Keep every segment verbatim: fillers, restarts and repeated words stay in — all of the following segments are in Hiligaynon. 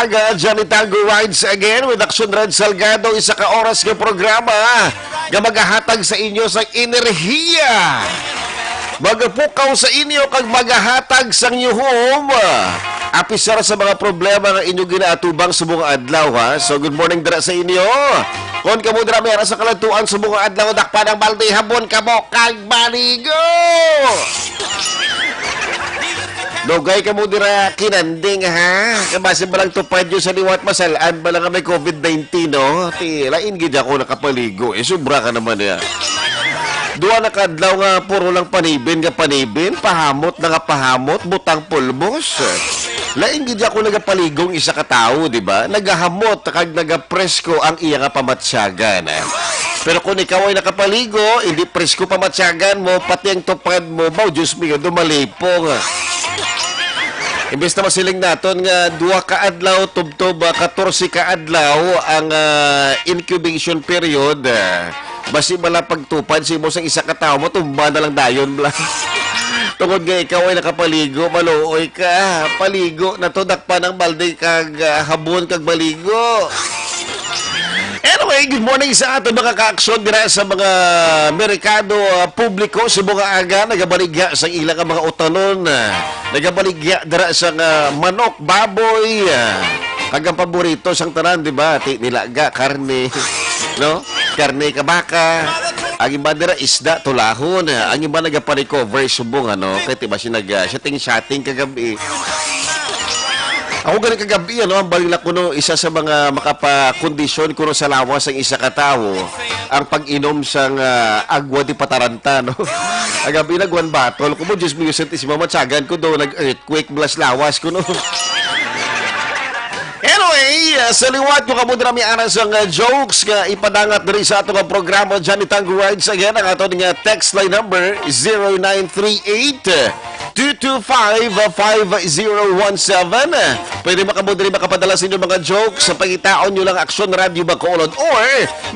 aga, Johnny Tango rides again with Action Red Salgado, isa ka oras nga programa nga magahatag sa inyo sa enerhiya. Magapukaw sa inyo kag magahatag sa new home. Apisar sa mga problema nga inyo ginaatubang subong nga adlaw, ha. So, good morning dira sa inyo. Kon kamo dira may ara sa kaladtuan subong nga adlaw, dakpan ang balde, habon kamo kag maligo. Dugay kamo dira kinanding, ha. Kay basi ba lang tupad yun sa liwat, masalaan ba lang nga may covid nineteen, no? Ti, lain gid ako nakapaligo. Eh, sobra ka naman, ya. Duha na kadlaw nga puro lang panibin nga panibin, pahamot na nga pahamot, butang pulbos. Lain gid ako nagapaligong isa ka tawo, di ba? Nagahamot kag nagapresko ang iya nga pamatsyagan. Pero kung ikaw ay nakapaligo, hindi presko pa matyagan mo, pati ang tupad mo, baw, Diyos mio, dumalipong. Imbes na masiling naton nga duha ka adlaw, tubtob, ah, katorse ka adlaw ang, ah, incubation period, ah, basi bala pagtupad sa imo sang isa ka tawo, matumba na lang dayon, bla. Tungod nga ikaw ay nakapaligo, maluoy ka. Paligo na to, dakpan ang balde kag, ah, habon kag maligo. Anyway, good morning sa aton mga kaaksyon dira sa mga merkado, ah, publiko sa mga aga, nagabaligya sa ilang mga utanon, ah, nagabaligya dira sa nga manok, baboy, ah, kag ang paborito sang tanan, di ba? Ti nilaga, karne, no? Karne ka baka. Ang iba dira isda, tulahon. Ang iba nagaparecover subong, ano, kay ti ba siya nag, ah, shooting-shooting kagabi. Ako gani kagabi, ano, ang baling na kuno isa sa mga makapakondisyon kuno sa lawas ang isa ka tawo, ang pag-inom sang, ah, agwa di pataranta, no? Kagabi nag one bottle ko mo, Diyos mo, yung santis, mamatsagan ko daw, nag-earthquake, blas lawas ko, no? Anyway, uh, sa liwat ko kamo dira may aras ang, uh, jokes nga ipadangat diri sa ato nga programa, Johnny Tango Rides again, ang ato nga text line number, zero nine three eight, two two five, five zero one seven. Pwede makamo diri makapadala sa inyong mga jokes sa pangitaon nyo lang Aksyon Radio Bacolod or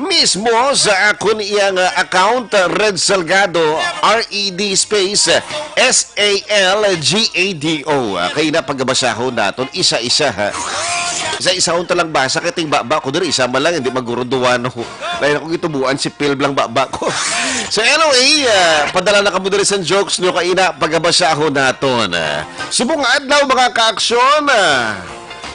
mismo sa akon iyang, uh, account, Red Salgado, R E D space S A L G A D O. Ah, kay na pagabasahon naton isa-isa, ha. Isa-isahon ta lang basa kay ting baba ko diri, isa man lang, hindi maguruduan ako. Lain ako gitubuan si Phil lang baba ko. So anyway, ah, padala na kamo diri sa jokes nyo kay na pagabasahon naton. Ah, subong adlaw, mga kaaksyon, ah,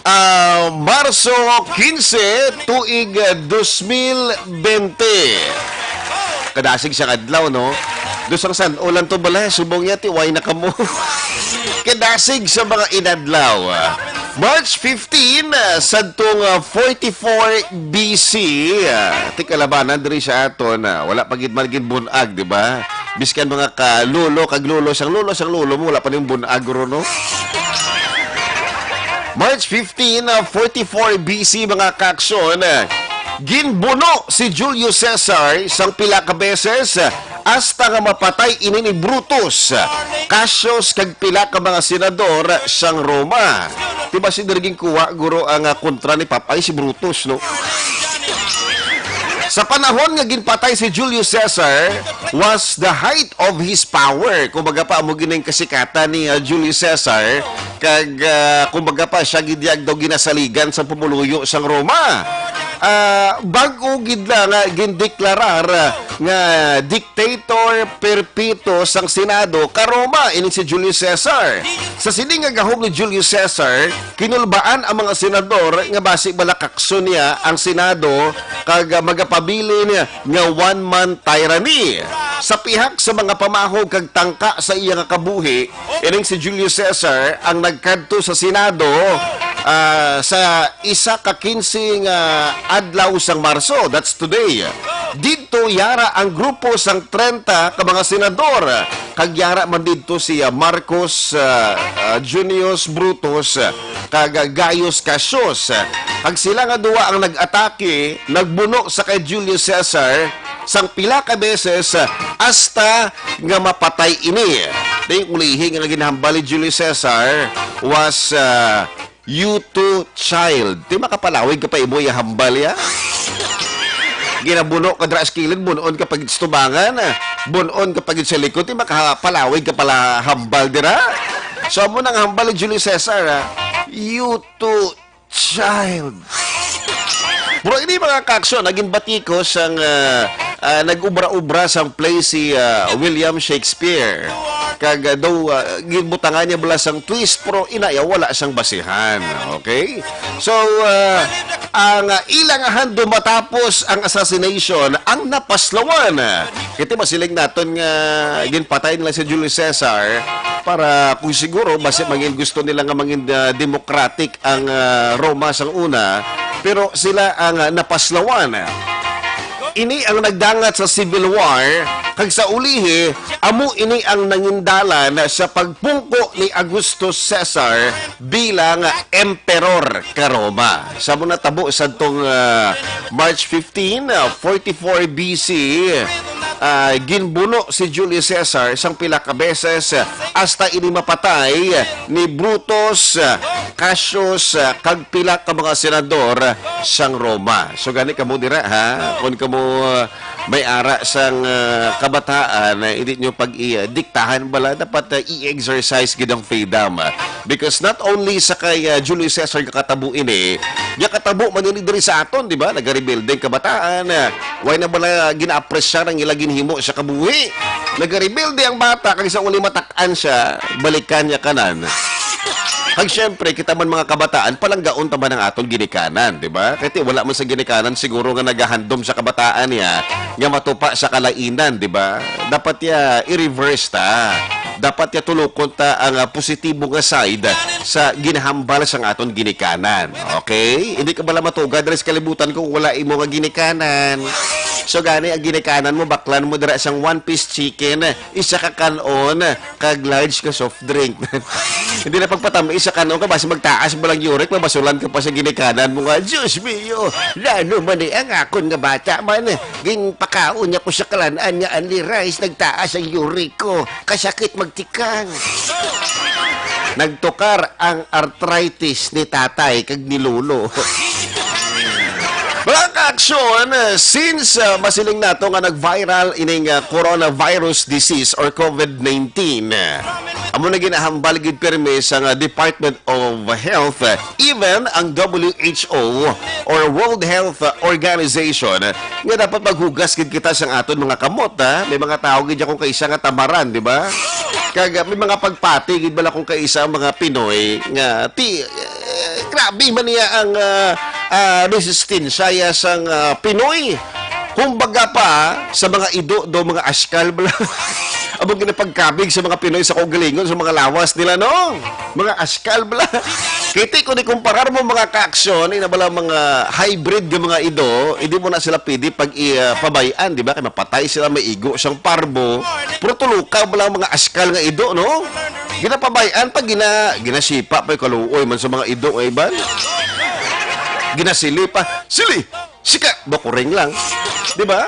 Ah, Marso quince, tuig, ah, dos mil bente. Kadasig sa adlaw, no? Dos ang san-o lang to bala, subong niya, tiway na kamo. Kadasig sa mga inadlaw. Ah, March fifteen, ah, sadtong, ah, forty-four B C. Ah, ti kalabanan diri sa aton, ah, wala pa gid man gid bunag, di ba? Biskan mga ka lolo kag lolo sang lolo sang lolo mo, wala pa ning bunag ro, no? March fifteen, uh, forty-four B C, mga kaaksyon, uh, ginbuno si Julio Cesar sang pila ka beses, uh, hasta nga mapatay ini ni Brutus, uh, Cassius, kag pila ka mga senador sang Roma. Di ba si diri ginkuha, guro, ang, uh, kontra ni Papay si Brutus, no? Sa panahon nga ginpatay si Julio Cesar was the height of his power. Kumbaga pa, amo gid ang kasikatan ni, ah, Julio Cesar. Kag, ah, kumbaga pa, siya gid yag daw ginasaligan sa pumuluyo sang Roma. Ah, bag-o gid lang nga gindeklarar, ah, nga dictator perpetuo sang Senado ka Roma ini si Julio Cesar. Sa sini nga gahom ni Julio Cesar, kinulbaan ang mga senador nga basi bala kakson niya ang Senado kag, ah, magapabilin nga one-man tyranny. Sa pihak sa mga pamahog kag tangka sa iya nga kabuhi, ining si Julio Cesar ang nagkadto sa Senado, ah, sa isa ka quince nga adlaw sang Marso, that's today. Didto yara ang grupo sang trenta ka mga senador, kag yara man didto si, ah, Marcos, ah, ah, Junius Brutus, ah, kag, ah, Gaius Cassius. Kag sila nga duwa ang nag-atake, nagbuno sa kay Julius Caesar sang pila ka beses, ah, hasta nga mapatay ini. Ding ulihi nga ginhambal ni Julius Caesar was, ah, "You too, child." Ti makapalawig ka pa imo iya hambal ya? Ginabuno ka dira sa kilid, bunon ka pag stubangan, bunon ka pag sa likod, ti makapalawig ka pala hambal dira? So, amo nang hambal ni Julius Caesar, ha? "You too, child." Pero ini mga kaaksyon, naging batiko sang, ah, ah, nag-ubra-ubra sang play si, ah, William Shakespeare. Kag, ah, daw, ah, ginbutangan niya bala sang twist, pero inaya wala sang basihan. Okay? So, ah, ang, ah, ila nga handom matapos ang assassination, ang napaslawan. Kay ti masiling naton nga ginpatay nila si Julius Caesar para kung siguro basi mangin gusto nila nga mangin, ah, democratic ang, ah, Roma sang una, pero sila ang, ah, napaslawan. Ini ang nagdangat sa civil war, kag sa ulihi, amo ini ang nangindalan sa pagpungko ni Augusto Cesar bilang emperor ka Roma. Sa mga tabo sa tong, ah, March fifteen, ah, forty-four B C, ah, ginbuno si Julius Caesar sang pila ka beses, ah, hasta ini mapatay ni Brutus, ah, Cassius, ah, kag pila ka mga senador sang Roma. So, gani kamo dira, ha? Kung kamo, ah, may ara sang, ah, kabataan, ah, hindi nyo pag-i-, diktahan bala, dapat, ah, i-exercise gid ang freedom, ah. Because not only sa kay, ah, Julius Caesar nga katabo ini, nga katabo man ini diri sa aton, di ba? Nagarebelde ang kabataan, ah, why na bala gina-apresya ang ila ginhimo sa kabuhi? Nagarebelde ang bata, kag sa uli matak-an siya, balikan niya kanan. Kag syempre, kita man mga kabataan, palanggaon ta man ang aton ginikanan, di ba? Kay ti wala man sa ginikanan siguro nga nagahandom sa kabataan niya nga matupa sa kalainan, di ba? Dapat ya i-reverse ta. Dapat ya tulukon ta ang, ah, positibo nga side sa ginahambal sang aton ginikanan. Okay? Hindi ka bala matuga diri sa kalibutan kung wala imo nga ginikanan. So gani ang ginikanan mo, baklan mo dira sang one piece chicken, isa ka kanon, kag large ka soft drink. Hindi na pagpatami sa kanon ka, basi magtaas mo lang uric, mabasulan ka pa sa ginikanan mo nga, "Diyos mio, lano man ni ang akon nga bata man. Ginpakaon niya ko sa kalan-an nga only rice, nagtaas ang uric ko. Kasakit magtikang." Nagtukar ang arthritis ni tatay kag ni lolo. Mga kaaksyon, since, uh, masiling nato nga nag-viral ining, uh, coronavirus disease or COVID nineteen, uh, amo na ginahambal gid pirmi sa nga Department of Health, uh, even ang W H O or World Health Organization, uh, nga dapat maghugas gid kita sang aton mga kamot, ha? May mga tawo gid akong kaisa nga tamaran, di ba? Kag, uh, may mga pagpati gid bala kung kaisa ang mga Pinoy nga ti-, eh, grabe man niya ang, ah, ah, resistensya ya sang, ah, Pinoy. Kumbaga pa, sa mga ido do, mga askal bala. Amo ginapagkabig sa mga Pinoy sa kaugalingon, sa mga lawas nila, no? Mga askal bala. Kiti ko ni kumparar mo mga kaaksyon, ina bala mga hybrid nga mga ido, hindi mo na sila pwede pag i-, ah, pabayan, di ba? Kay mapatay sila, may igo sang parbo. Pero tuluka bala ang mga askal nga ido, no? Ginapabay-an pa, gina-, ginasipa pa yung kaluoy man sa mga ido nga iban. Ginasili pa, "Sili! Sika!" Bakuring lang. Di ba?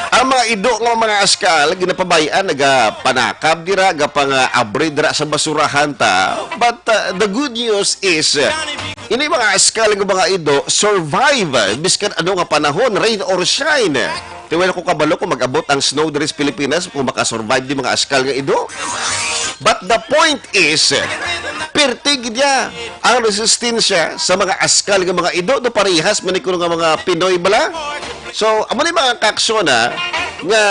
Ang mga ido nga mga askal, ginapabay-an, nagapanakab dira, gapang-abri dira sa basurahan ta. But, uh, the good news is, uh, ini mga askal nga mga ido, survive, uh, biskan ano nga panahon, rain or shine. Ti wala ko kabalo kung mag-abot ang snow diri sa Pilipinas, kung makasurvive di mga askal nga ido. But the point is, pirti gid ya ang resistensya sa mga askal nga mga ido, do parehas man ni kuno nga mga Pinoy bala. So, amo ni mga kaaksyon, ha, nga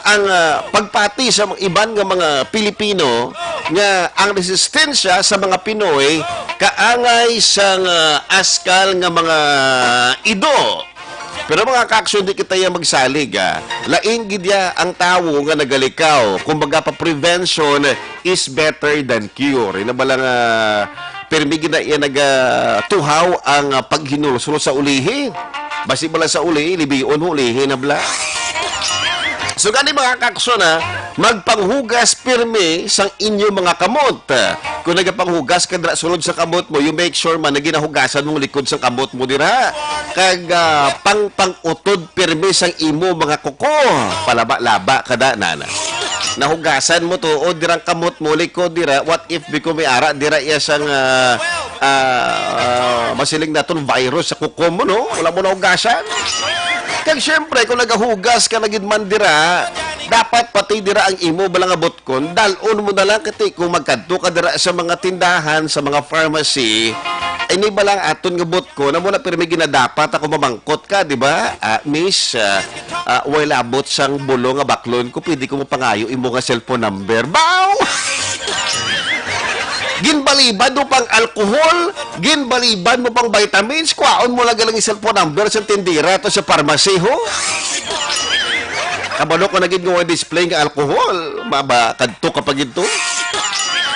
ang, ah, pagpati sa mga iban nga mga Pilipino nga ang resistensya sa mga Pinoy kaangay sa, ah, askal nga mga ido. Pero mga kaaksyon, di kita ya magsalig, ah. Lain gid ya ang tawo nga nagalikaw. Kumbaga pa, prevention is better than cure. Ina ba lang, ah, pirmi gid na iya nagatuhaw ang, ah, paghinulsol sa ulihi. Basi bala sa ulihi, libion mo ulihi na bala. So, gani mga kaaksyon, ha, magpanghugas pirmi sang inyo mga kamot. Kung nagapanghugas ka dira sulod sa kamot mo, you make sure man na ginahugasan mong likod sang kamot mo dira. Kag, ah, pang, pang-utod pirmi sang imo mga kuko. Palaba-laba ka da, nana. Nahugasan mo to, o dirang kamot mo, likod dira. What if biko may ara dira iya sang, ah, ah, masiling naton virus sa kuko mo, no? Wala mo nahugasan. Kag syempre, kung nagahugas ka na gid man dira, dapat pati dira ang imo bala nga butkon, dal-on mo na lang, kati kung magkadto ka dira sa mga tindahan, sa mga pharmacy, ini bala ang aton nga butkon, amo na pirmi ginadapat ako mamangkot ka, di ba? Ah, miss, ah, ah, way labot sang bulong nga baklon ko, pwede ko mapangayo imo nga cellphone number. Baw! Ginbalibad mo pang alcohol, ginbalibad mo pang vitamins, kwaon mo lang galang yung cellphone number sa tindera to sa pharmacy, ho? Kabalo ko na gid nga way display nga alcohol. Maba, kadto ka pa gid to.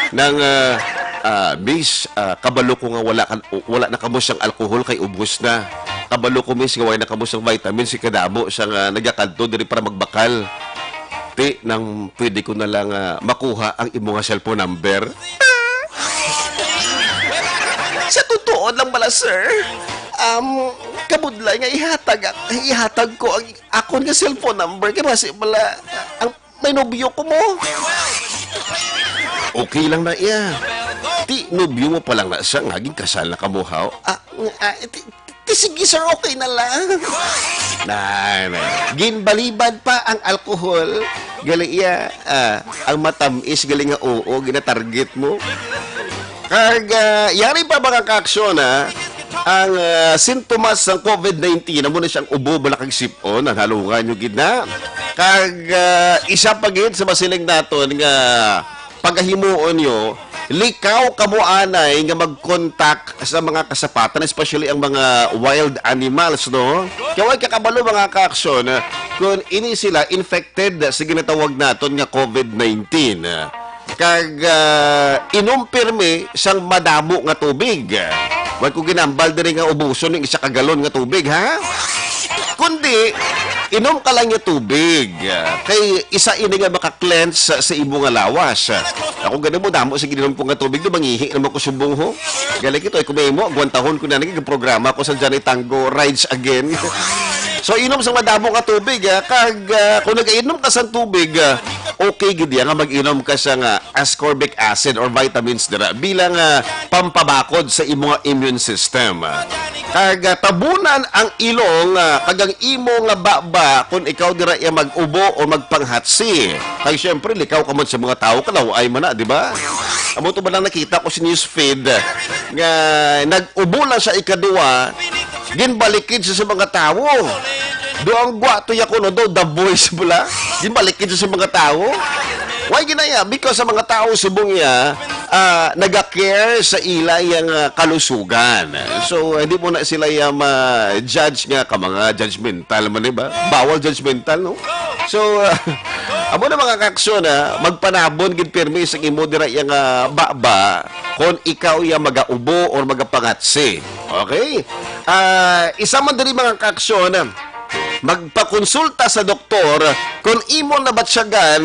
Nang, ah, ah, miss, ah, kabalo ko nga wala ka, wala na kamo sang alcohol kay ubos na. kabalo ko, miss, nga wala na kamo sang vitamins, ikadamo sa nga nagakadto diri para magbakal. Ti, nang pwede ko na lang, ah, makuha ang imo nga cellphone number? Sa totoo lang bala, sir, um, kabudlay nga ihatag, ihatag ko ang akon nga cellphone number kay basi bala ang may nobyo ko mo. Okay lang na iya. Ti, nobyo mo pa lang na siya nga ginkasal na kamo, haw? Ah, ah, ti, ti, sige, sir, okay na lang. Na, na. Ginbalibad pa ang alcohol. Gali iya, ah, ang matamis, gali nga oo, ginatarget mo. Kag, ah, yari pa, mga kaaksyon, ha? Ang, ah, sintomas sang covid nineteen, amo na siyang ubo, bala kag sip-on, ang halungan nyo gid na. Kag, ah, isa pa gid sa masiling naton nga pagahimuon nyo, likaw kamo anay nga mag-contact sa mga kasapatan, especially ang mga wild animals, no? Kay way ka kabalo, mga kaaksyon, kung ini sila infected sa ginatawag naton nga covid nineteen. Kag, ah, inom pirmi sang madamo nga tubig. Way ko ginambal diri nga ubuson ning isa ka galon nga tubig, ha? Kundi, inom ka lang nga tubig. Kay isa ini nga maka-cleanse sa, sa imo nga lawas. Ako gani mo, damo sa gininom ko nga tubig, di mangihi naman ko subong, ho. Gali kito, ay kumemo, gwantahon ko na naging programa ko sa Johnny Tango Rides Again. So, inom sa madamo nga tubig, ha? Kag, ah, kung nagainom ka sa tubig, ah, okay gid yan nga mag-inom ka sa nga ascorbic acid or vitamins dira bilang, ah, pampabakod sa imo nga immune system. Kag, ah, tabunan ang ilong, ah, kag ang imo nga baba kon ikaw dira iya mag-ubo o magpanghatsi. Kay siyempre, likaw ka man sa mga tawo, kalaw-ay man na, di ba? Amo to ba lang nakita ko sa news feed nga nag-ubo lang sa ikaduwa, ginbalikid sa, sa mga tawo. Do ang gwa to ya kuno do, The Voice bala. Ginbalikid sa, sa mga tawo. Why ginaya? Because sa mga tawo subong iya, ah, naga-care sa ila yang, ah, kalusugan. So, hindi mo na sila iya ma-judge nga ka mga judgmental man, di ba? Bawal judgmental, no? So, ah, amo na mga kaaksyon, ha, magpanabon gid pirmi sa imo dira yang, ah, baba kon ikaw iya magaubo or magapangatsi. Okay? Ah, isa man diri mga kaaksyon, magpakonsulta sa doktor kon imo nabatyagan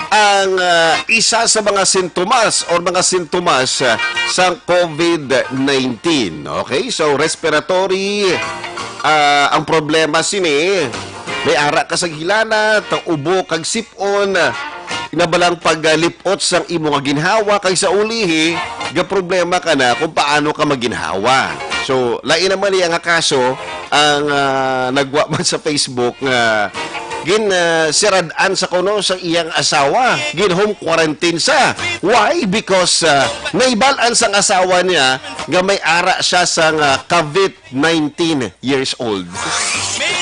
ang, ah, isa sa mga sintomas or mga sintomas, ah, sang covid nineteen. Okay? So, respiratory, ah, ang problema sini, may ara ka sa hilanat, ubo kag sip-on, inabalang paglip-ot sang imo nga ginhawa, kay sa ulihi, gaproblema ka na kung paano ka maginhawa. So, lain naman iya nga kaso, ang, ah, nagwa man sa Facebook nga gin, ah, sirad-an sa kuno sa iyang asawa, gin home quarantine sa. Why? Because, ah, naibal-an sang asawa niya nga may ara siya sang, ah, COVID nineteen years old.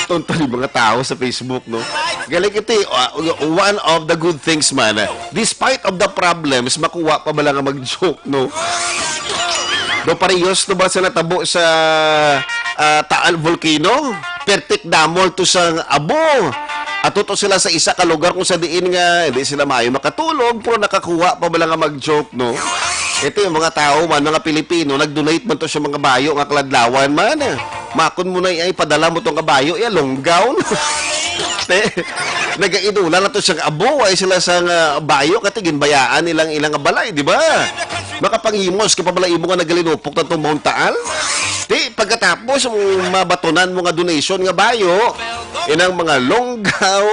Tonto ni mga tao sa Facebook, no? Galing ito, eh, uh, one of the good things man, uh, despite of the problems, makuha pa bala nga mag-joke, no? Do parehas to ba sa natabo sa, ah, Taal Volcano? Pertik damol to sa abo. Ato to sila sa isa ka lugar kung sa diin nga hindi sila maayo makatulog, pero nakakuha pa bala nga mag-joke, no? Ito yung mga tao man, mga Pilipino, nag-donate man to sa mga bayo nga kaladlawan man. Makon mo na ay padala mo tong kabayo, ya, longgaw. Te, nagaidola na to sa abo, ay sila sa nga bayo, kati ginbayaan nilang ilang balay, di ba? Makapanghimos ka pa bala imo nga nagalinupok na tong Mount Taal? Ti, pagkatapos, mabatunan mo nga donation nga bayo, inang mga longgaw,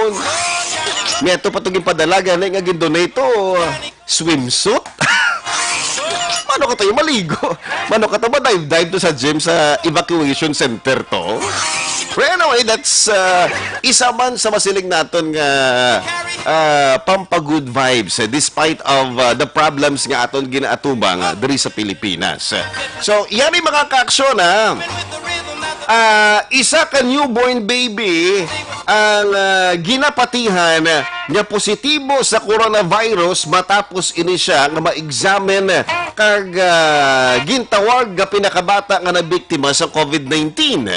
may ato pa to ginpadala, gani nga gindonate to. Swimsuit? Mano ka tayo maligo? Mano ka tayo ma-dive-dive to sa gym sa evacuation center to? But anyway, that's, uh, isa man sa masiling naton nga, uh, pampagood vibes, eh, despite of, uh, the problems nga aton ginaatubang, uh, diri sa Pilipinas. So, yan ang mga kaaksyon, ha. Ah, isa ka newborn baby ang, ah, ginapatihan nga positibo sa coronavirus matapos ini siya nga ma-examine kag, ah, gintawag nga pinakabata nga nabiktima sa covid nineteen.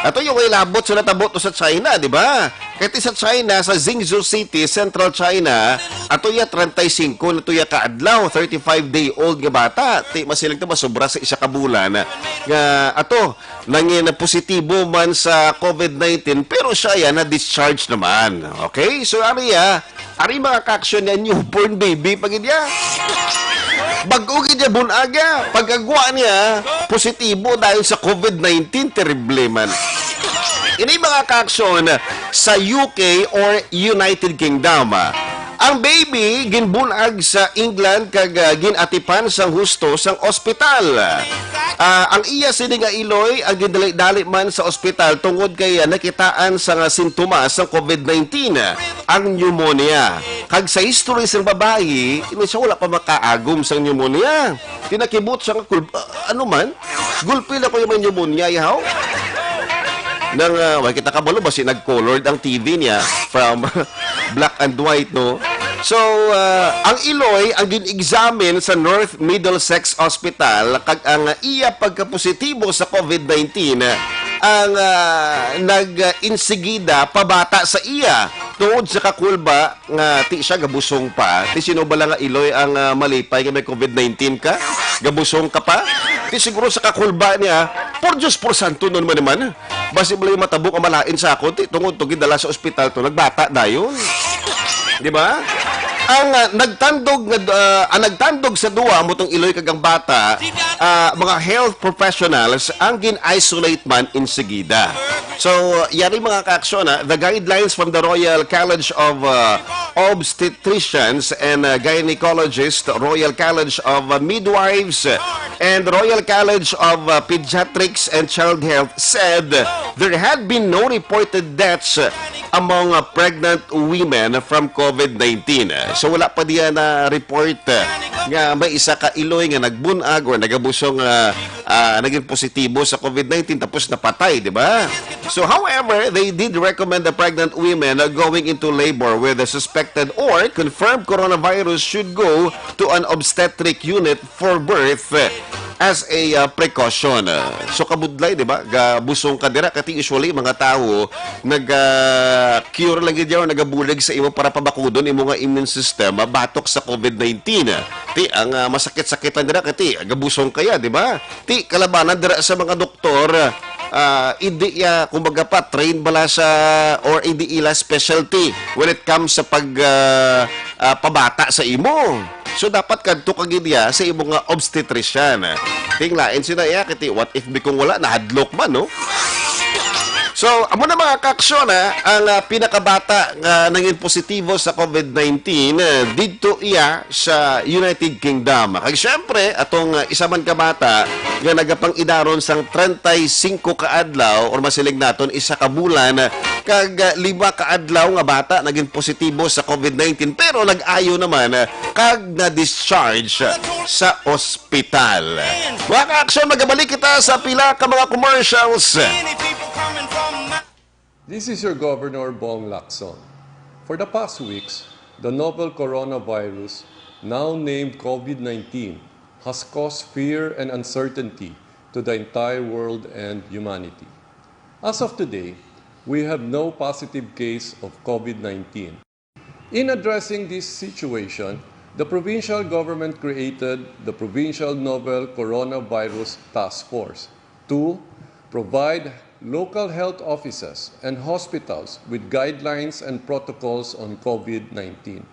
Ato yung ilabot sa natabo to sa China, di ba? Kay ti sa China, sa Zhengzhou City, Central China, ato ya treinta y cinco na to ya ka adlaw, thirty-five day old nga bata. Ti masiling to, masobra sa isa ka bulan nga ato nangin positibo man sa COVID nineteen, pero siya yan na-discharge naman. Okay? So, ari ya, ari mga ka-aksyon niya, newborn baby pa gid ya. Bag-o gid ya bunaga. Pagkagwa niya, positibo dahil sa COVID nineteen, terrible man. Ini mga ka-aksyon sa U K or United Kingdom. Ang baby ginbunag sa England kag, ah, gin-atipan sang husto sang ospital. Ah, ang iya sini nga iloy ang gindali-dali man sa ospital tungod kay, ah, nakitaan sa nga sintomas sang COVID nineteen, ang pneumonia. Kag sa history sang babayi, ini siya wala pa makaagom sang pneumonia. Tinakibot siya nga kul-, ah, ano man? Gulpi na ko yung may pneumonia, yahaw? Nang, ah, way kita kabalo, basi nag-colored ang T V niya from black and white, no? So, ah, ang iloy ang gin-examine sa North Middlesex Hospital, kag ang iya pagkapositibo sa COVID nineteen ang, ah, nag-insigida pabata sa iya tungod sa kakulba nga ti siya gabusong pa. Ti sino bala nga iloy ang, ah, malipay nga may COVID nineteen ka? Gabusong ka pa? Ti siguro sa kakulba niya, "Por Diyos, por santo, no naman naman. Basi bala yung matabok ang malain sa akon, ti tungod to gidala sa ospital to, nagbata dayon." Di ba? Ang, ah, nagtandog nga, ah, ang nagtandog sa duwa mo tong iloy kag ang bata, ah, mga health professionals ang gin-isolate man insigida. So, yari mga kaaksyon, ha, the guidelines from the Royal College of, uh, Obstetricians and, uh, Gynecologists, Royal College of, uh, Midwives, and Royal College of, uh, Pediatrics and Child Health said there had been no reported deaths among, uh, pregnant women from COVID nineteen. So, wala pa diyan na report, uh, nga may isa ka iloy nga nagbunag or nagabusong, uh, ah, naging positibo sa COVID nineteen tapos napatay, di ba? So, however, they did recommend the pregnant women, uh, going into labor with a suspected or confirmed coronavirus should go to an obstetric unit for birth, uh, as a, uh, precaution. Uh, so, kabudlay, di ba? Gabusong ka dira, kati usually, mga tawo, nag, ah, cure lang gid yan, nagabulig sa imo para pabakudon imo nga immune system, ah, batok sa COVID nineteen. Ti, ang, ah, masakit-sakit lang dira, kati, gabusong kaya, di ba? Ti, kalabanan dira sa mga doktor, ah, hindi ya, kumbaga pa, trained bala sa, or hindi ila specialty when it comes sa pag, ah, ah, pabata sa imo. So, dapat kadto ka gid ya sa imo nga obstetrician. Ting lain sina iya, kiti, what if bikong wala, nahadlok man, no? So, amo na mga kaaksyon, ha, ang, ah, pinakabata nga nangin positibo sa COVID nineteen, ah, didto iya sa United Kingdom. Kag syempre, atong, ah, isa man ka bata nga nagapang-idaron sang treinta y cinco ka adlaw or masiling naton isa ka bulan, kag, ah, lima ka adlaw nga bata naging positibo sa COVID nineteen, pero nag-ayo naman, ah, kag na-discharge sa ospital. Mga ka-aksyon, magabalik kita sa pila ka mga commercials. This is your Governor Bong Lacson. For the past weeks, the novel coronavirus, now named COVID nineteen, has caused fear and uncertainty to the entire world and humanity. As of today, we have no positive case of COVID nineteen. In addressing this situation, the provincial government created the Provincial Novel Coronavirus Task Force to provide local health offices and hospitals with guidelines and protocols on COVID nineteen,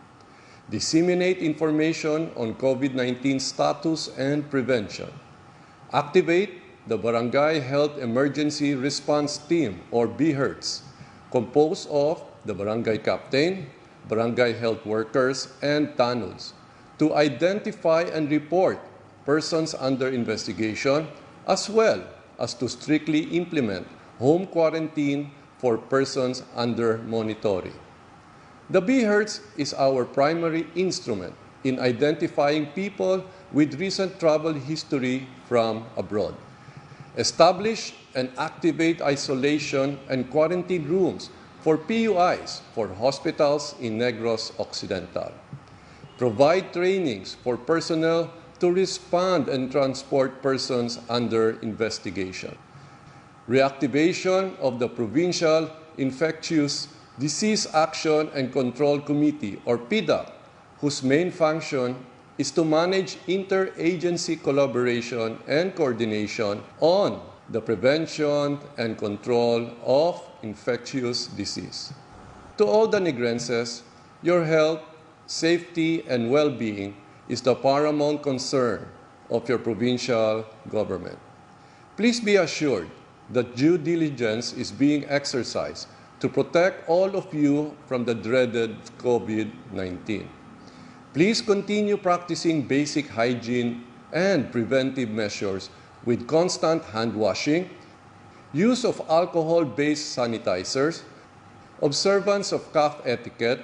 disseminate information on COVID nineteen status and prevention, activate the Barangay Health Emergency Response Team, or BHERTs, composed of the barangay captain, barangay health workers, and tanods to identify and report persons under investigation, as well as to strictly implement home quarantine for persons under monitoring. The BHERTs is our primary instrument in identifying people with recent travel history from abroad. Establish and activate isolation and quarantine rooms for P U Is for hospitals in Negros Occidental. Provide trainings for personnel to respond and transport persons under investigation. Reactivation of the Provincial Infectious Disease Action and Control Committee, or PIDAC, whose main function is to manage interagency collaboration and coordination on the prevention and control of infectious disease. To all the Negrenses, your health, safety, and well-being is the paramount concern of your provincial government. Please be assured that due diligence is being exercised to protect all of you from the dreaded COVID nineteen. Please continue practicing basic hygiene and preventive measures with constant hand washing, use of alcohol-based sanitizers, observance of cough etiquette,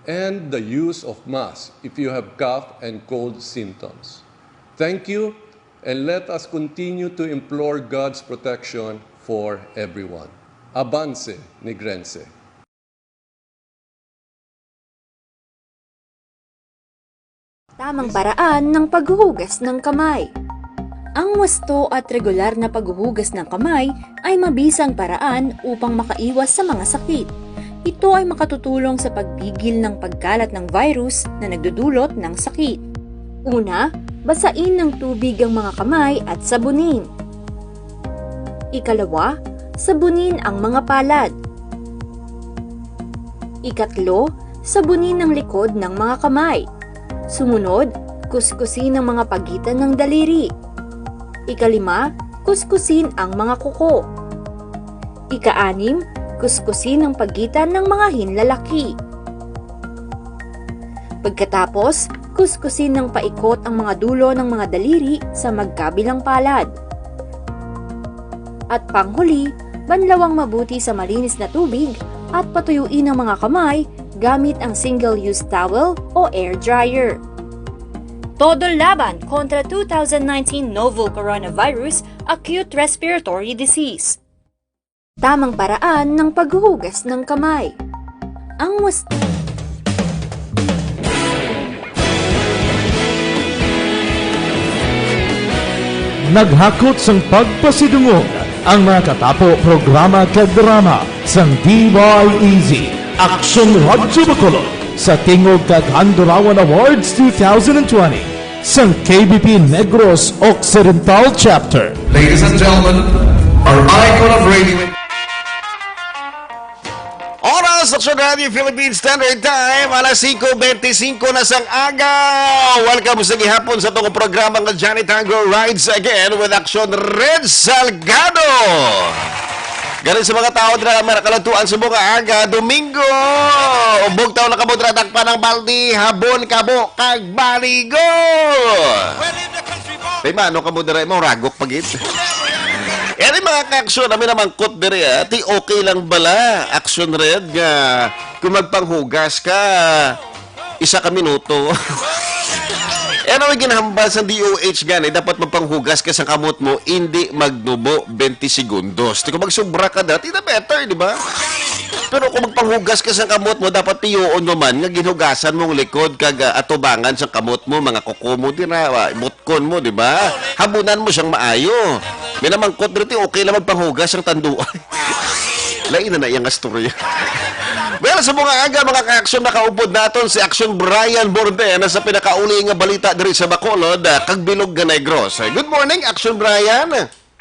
and the use of masks if you have cough and cold symptoms. Thank you, and let us continue to implore God's protection for everyone. Avance, Negrense. Tamang paraan ng paghuhugas ng kamay. Ang wasto at regular na paghuhugas ng kamay ay mabisang paraan upang makaiwas sa mga sakit. Ito ay makatutulong sa pagpigil ng pagkalat ng virus na nagdudulot ng sakit. Una, basain ng tubig ang mga kamay at sabunin. Ikalawa, sabunin ang mga palad. Ikatlo, sabunin ang likod ng mga kamay. Sumunod, kuskusin ang mga pagitan ng daliri. Ikalima, kuskusin ang mga kuko. Ikaanim, kuskusin ang pagitan ng mga hinlalaki. Pagkatapos, kuskusin ng paikot ang mga dulo ng mga daliri sa magkabilang palad. At panghuli, banlawang mabuti sa malinis na tubig at patuyuin ang mga kamay gamit ang single-use towel o air dryer. Todo laban kontra two thousand nineteen novel coronavirus acute respiratory disease. Tamang paraan ng paghuhugas ng kamay. Ang wasto. Naghakot sang pagpasidungog ang mga katapo, programa kag drama sang D Y E Z, Aksyon Radyo Bacolod, sa tingog kag Handurawan Awards two thousand twenty sang K B P Negros Occidental Chapter. Ladies and gentlemen, our icon of radio. Oras, Aksyon Radio Philippine Standard Time, alas singko bente singko na sang aga. Welcome sa gihapon sa atong programa nga Johnny Tango Rides Again with Action Red Salgado. Galing sa mga tao dira nga nakalantuan sa mga aga, Domingo. Ubog taon na kamo dira, dakpan ang baldi, habon kamo, kag baligo. Kay mano kamo dira, mo ragok pagit. Eri mga ka-aksyon, nami namangkot diri, ah. Ti okay lang bala, Action Red, nga kung magpanghugas ka, isa ka minuto. Ano ang ginahambal sa D O H gani? Dapat magpanghugas ka sa kamot mo, hindi magnubo twenty segundos. Ti kung magsubra ka dati, na better, di ba? Pero kung magpanghugas ka sa kamot mo, dapat tiyoon mo man nga ginhugasan mong likod kag ah, atubangan sa kamot mo, mga kuko mo, di na, ah, kon mo, di ba? Habunan mo siyang maayo. May namangkot dito, okay lang magpanghugas ang tanduan. Lain na na iyang astorya. Well, sa mga aga, mga ka-action, nakaupod naton si Action Brian Borden sa pinakauli nga balita diri sa Bacolod, ah, kag Bilog nga Negros. Good morning, Action Brian.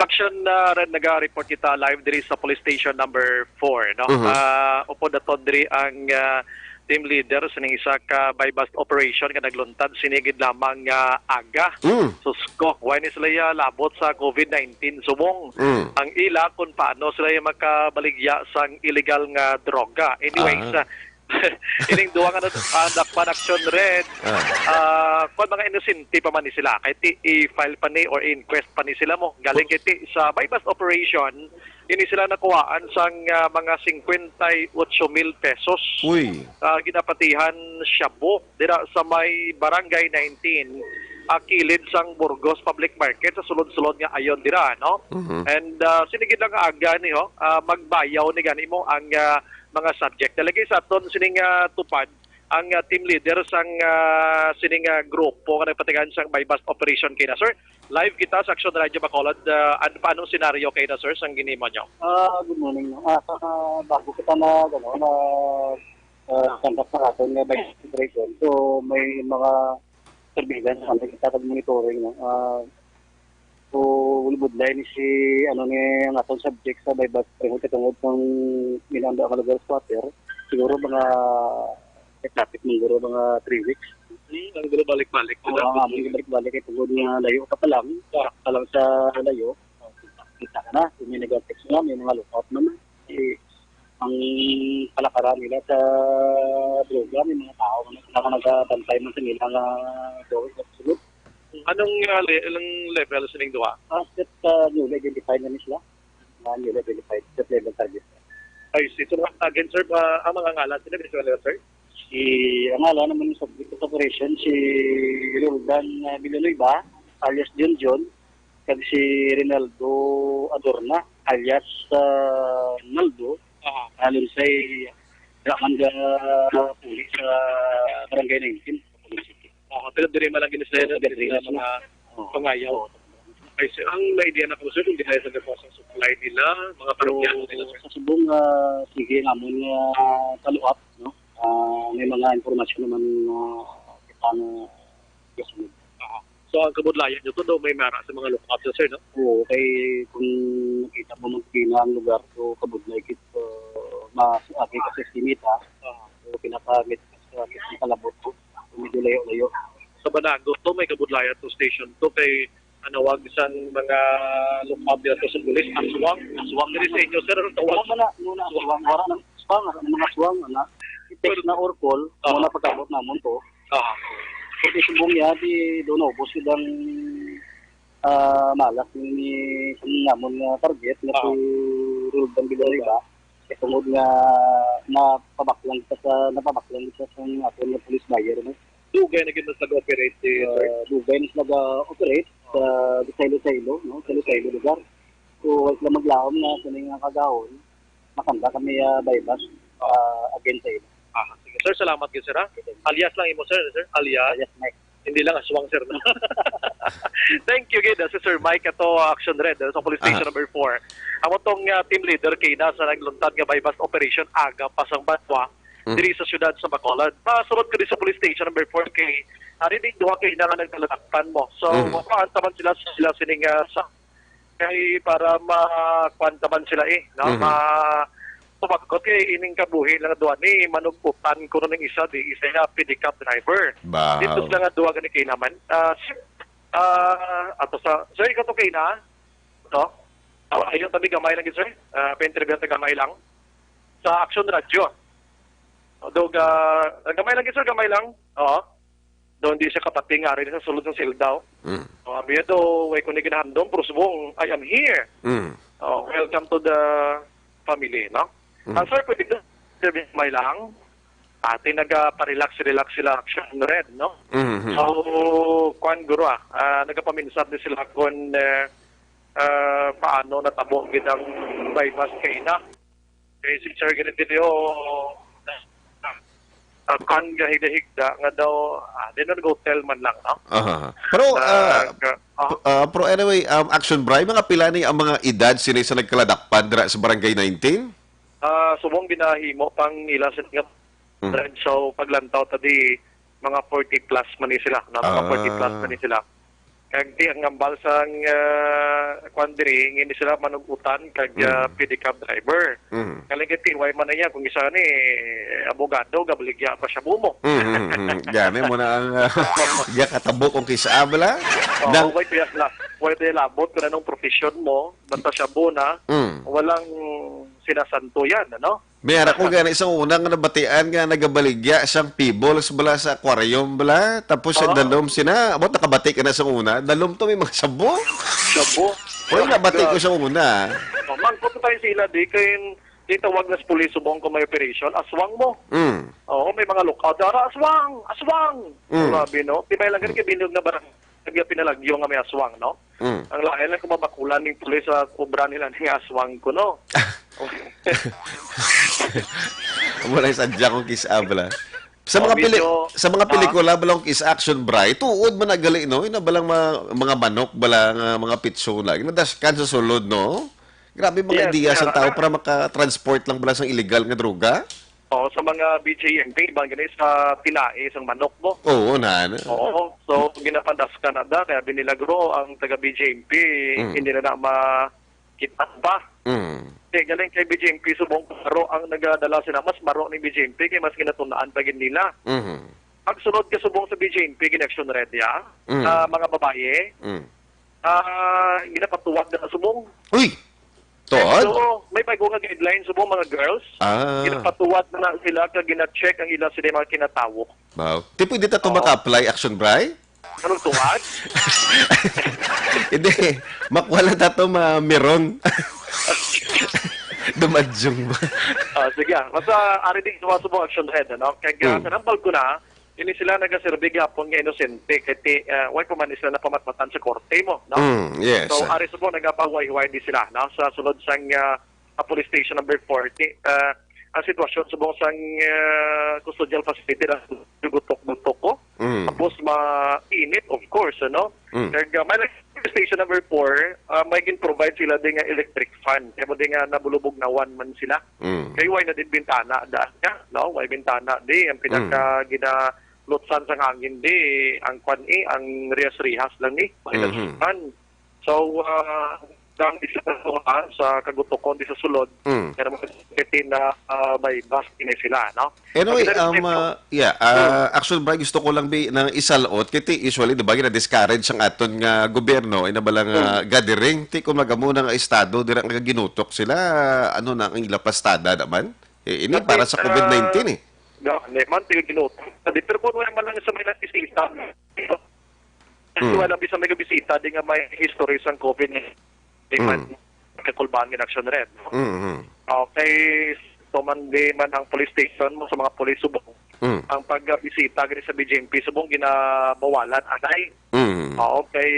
Action uh, Red, naga-report kita live diri sa police station number four, no? Uh-huh. Uh, upod ato diri ang uh, team leader sining isa ka buy-bust operation nga nagluntad sini gid lamang nga aga. Mm. Susko, wala ni sila ya labot sa COVID nineteen subong. Mm. Ang ila kung paano sila ya makabaligya sang illegal nga droga. Anyways, ah. Uh, ining duha nga nat- uh, dakpan Action Red, ah, uh, kung mga inosente pa man ni sila, kay ti i-file pa ni or inquest pa ni sila mo. Galing kay ti sa buy-bust operation, ini sila nakuhaan sang uh, mga singkwenta y otso mil pesos. Uy. Uh, ginapatihan shabu dira sa may Barangay nineteen, uh, kilid sang Burgos Public Market sa sulod-sulod nga ayon dira, no? Mm-hmm. And uh, sinigid lang aga ni ho, uh, magbayaw ni gani mo ang uh, mga subject. Lagi sa aton sining uh, tupad, ang, ah, team leader sang, ah, sining, ah, grupo nga nagpatigayon sang buy-bust operation kay na, sir. Live kita sa Action Radio Bacolod. Ah, an-, paanong senaryo kay na, sir, sang ginimo nyo? Ah, good morning, no. Ah, ah, bago kita na, ano, na, ah, conduct sa aton nga buy-bust operation. So, may mga surveillance, ano, kita kag monitoring, no. Ah, so, budlay ni si, ano, ni ang atong subject sa buy-bust operation kay tungod kang ginanda nga lugar squatter. Siguro mga Kapit man guro mga three weeks. Hmm, ang gulo balik-balik. Oo, ang amon balik-balik kay tungod nga layo ka pa lang, ah, pa lang sa layo. Kita ka na, kung may nag-text na, may mga lookout man. Eh, ang palakaran nila sa droga, may mga tao na, na nagabantay man sa nila nga gawin sa sulod. Anong, ah, le-, ilang level sining duha? Ah, set, ah, newly identified na ni sila. Nga newly identified, set level target. I see. So, again, sir, ah, ang mga ngalan sila, gusto nila, sir? Si, ang ngalan naman sa subject of operation, si Roldan, ah, Villanueva, alias Junjun, kag si Rinaldo Adorna, alias, ah, Naldo, Aha. Alunsay, Draman ga puli sa Barangay nineteen, sa Puno City. Aha, pero diri man lang gini sila Oo, diri sila sila. Mga Oo. Pangayaw. Oo. Ay, sir, ang may idea na ko, sir, kung di tayo sa deposit supply nila, mga parokya So, nila, sir. Sa subong, ah, sige, ang amon nga follow-up, no? Ah, may mga impormasyon naman nga kita nga kasunod. Aha. So, ang kabudlayan nyo to, daw may mara sa mga lookout, sir, no? Oo, kay kung nakita mo man kina ang lugar, so kabudlay kit, uh, mas okay kasi estimate, ha? Aha. So, pinaka-, sa, sa kalabot ko, medyo layo-layo. Sa Banago to, may kabudlayan to station to, kay anawag sang mga lookout dito sa pulis, aswang. Aswang. Diri sa inyo, sir, ang tawag? Wala man na, muna aswang. Wala nang aswang, wala nang mga aswang, ana. Text na or call, Oo. Muna pagkabot namon to. Oo. Kung isubong niya, di doon na ubos yun ang, ah, malas ni sa namon nga target na Oo. Si Roldan Villanueva. Kay tungod nga napabaklang kita sa, napabaklang kita sa aton nga police buyer, no? Dugay na gid mas nag-operate si, sir? Ah, dugay na sila ga-operate sa Iloilo, no? Sa Iloilo lugar. So, wala sila maglaom nga sa nga kagahon, makanda kami, ah, buy-bust, ah, against sa ila. Ah, sige. Sir, salamat gid, sir, ha? Alias lang imo, sir, sir? Alias? Alias Mike. Hindi lang aswang, sir, no? Thank you gid, ah, si Sir Mike ato, ah, Action Red, ah, sa Police Station Aha. Number four. Amo tong, ah, team leader kay na sa nagluntad nga buy-bust operation aga pa sang banwa Mm. diri sa siyudad sa Bacolod. Masulod ko di sa Police Station Number four kay ari ding duha kay na nga nagtaladakpan mo. So, Mm. mapaanta man sila, sila sining, ah, sa kay para ma-, kuwan ta man sila, eh, no? Mhm. Ma-, sumagot kay ining kabuhi lang duha ni manug-utan kuno ning isa di, isa nga pedicab driver. Bahaw. Dito sila nga duha gani kay naman. Ah, sir, ah, ato sa, sir, ikaw to kay na? To? Ah, ayun, tabi gamay lang gid, sir. Ah, pa-interview ta gamay lang. Sa Action Radio. Dog, ah, gamay lang gid, sir, gamay lang. Oo. Daw hindi siya kapati nga ari sa sulod sang selda, oh. Mm. Oh, abi niya daw, "Way ko ni ginahandom, pero subong, I am here." Mm. Oh, welcome to the family, no? Mm. Ah, sir, pwede ko sabihin may lang? Ate, nagapa-relax, relax sila, Action Red, no? Mm, mm. So, kwan, guro, ah, ah, nagapaminsad ni sila kung, eh, ah, paano natabo gid ang buy-bust kay na. Kay si Sir Gregorio, ah, kan gahigda-higda nga daw, ah, di na nag-hotel man lang, no? Aha. Pero, ah, Nag-, ah, p-, ah, pero anyway, um, Action Bri, mga pila ni ang mga edad sini sa nagkaladakpan dira sa Barangay nineteen? Ah, subong ginahimo pang ila sa nga Mm. Red, so, paglantaw ta di, mga forty plus man ni sila, no? Mga Ah. forty plus man ni sila. Kag ti ang hambal sang, ah, kwan diri, ngini sila manug-utan kag, ah, Mm. pedicab driver. Mm. Kaling kay T Y man na iya, kung isa ni, abogado, gabaligya pa siya bumo. Mm, mm, mm. Gani mo na ang, ah, gakatabo kung kisa, bala? Oo, Nang way tuya la-, way tuya labot kung anong profession mo, basta siya na, Mm. walang sinasanto yan, ano? May ara ko gani sa una nga nabatian nga nagabaligya sang pebbles bala sa aquarium bala, tapos siya Oo. Dalom sina, abot nakabati ka na sa una, dalom to may mga shabu. Shabu. Oy, nabati ko sa una. Oh, mangkot ko tayo sila, di kay di tawag na sa pulis subong kung may operation, aswang mo. Mm. Oo, may mga lookout. Ara, aswang! Aswang! Mm. Grabe, no? Di ba ilang gani kay binog na barang nagpinalagyo nga may aswang, no? Mm. Ang lain lang kung mabakulan ning pulis sa obra nila ning aswang ko, no? Wala yung sadya kong kiss up, wala. Sa Oh, mga peli- medyo, sa mga ah. pelikula, balong is action, Bri, tuod man na gali, no? Ina balang mga, mga manok bala nga mga pitso na ginadaskan sa sulod, no? Grabe mga Yes, ideya sang meron tao na. Para maka-transport lang bala sang illegal nga droga. Oh, sa mga B J M P, iban gani sa tinai sang manok mo. Oo, na, na. Oo, so ginapandaskan na da, kaya binilagro ang taga B J M P, Mm. hindi na na makita pa. Mm. Kaya galing kay B J M P, subong baro ang nagadala sila, mas baro ni B J M P kay mas ginatunaan pa gid nila. Mhm. Pag sulod ka subong sa B J M P, gin-action red ya, Mm. ah, mga babae, Mm. ah, ginapatuwad na subong. Uy! Tuod? So, may bago nga guidelines subong mga girls. Ah. Ginapatuwad na sila kag gina-check ang ila sila mga kinatawo. Wow. Ti pwede ta to Oo. maka-apply, action, Bri? Anong tuwad? Hindi. Makuha lang ta to ma Meron. Dumadyong ba? Ah, sige. Basta, ari din, subong action red, ano? Kaya Mm. kanambal ko na, ini sila nagaserbi gihapon nga inosente. Kaya ti, ah, why pa man sila napamatmatan sa korte mo, no? Mm, yes. So, ari subong nagapahuway-huway di sila, no? Sa sulod sang ah, police station number forty. Ah, ang sitwasyon subong sang ah, custodial facility na gutok-gutok ko. Mm. Tapos mainit, of course, ano? Mm. Kag ah, may station number four, ah, may gin-provide sila din nga electric fan. Kaya mo din nga nabulubog na one man sila. Mm. Kay why na din bintana da niya, no? Why bintana di ang pinaka ginalutsan sang hangin di ang kwan eh, ang rihas-rihas lang ni. Why na Mhm. fan? So, ah, dang isa ka tuwa sa kagutokon di sa sulod, Mm. pero mga na ah, may bus ini sila, no? Anyway, Ang um, isa- uh, yeah, uh, actually, Bri, gusto ko lang bi nang isalot kiti usually, di ba, gina-discourage ang aton nga gobyerno, ina ba lang uh, gathering, ti kung magamo na nga estado, dira nga ginutok sila, ano na ang ila pastada naman? Eh, ini Tapi, para sa COVID nineteen eh. Ga, ne man, tiyo ginutok. Di, pero kung wala man lang sa may nagsisita, Mm. wala bisa may bisita, di nga may history sang COVID nineteen, di man Mm. kakulbangan ng action red. Mm-hmm. Okay, so man di man ang police station mo sa mga police subong. Mm. Ang pagbisita gani sa B J M P subong ginabawalan anay. Mm. Okay,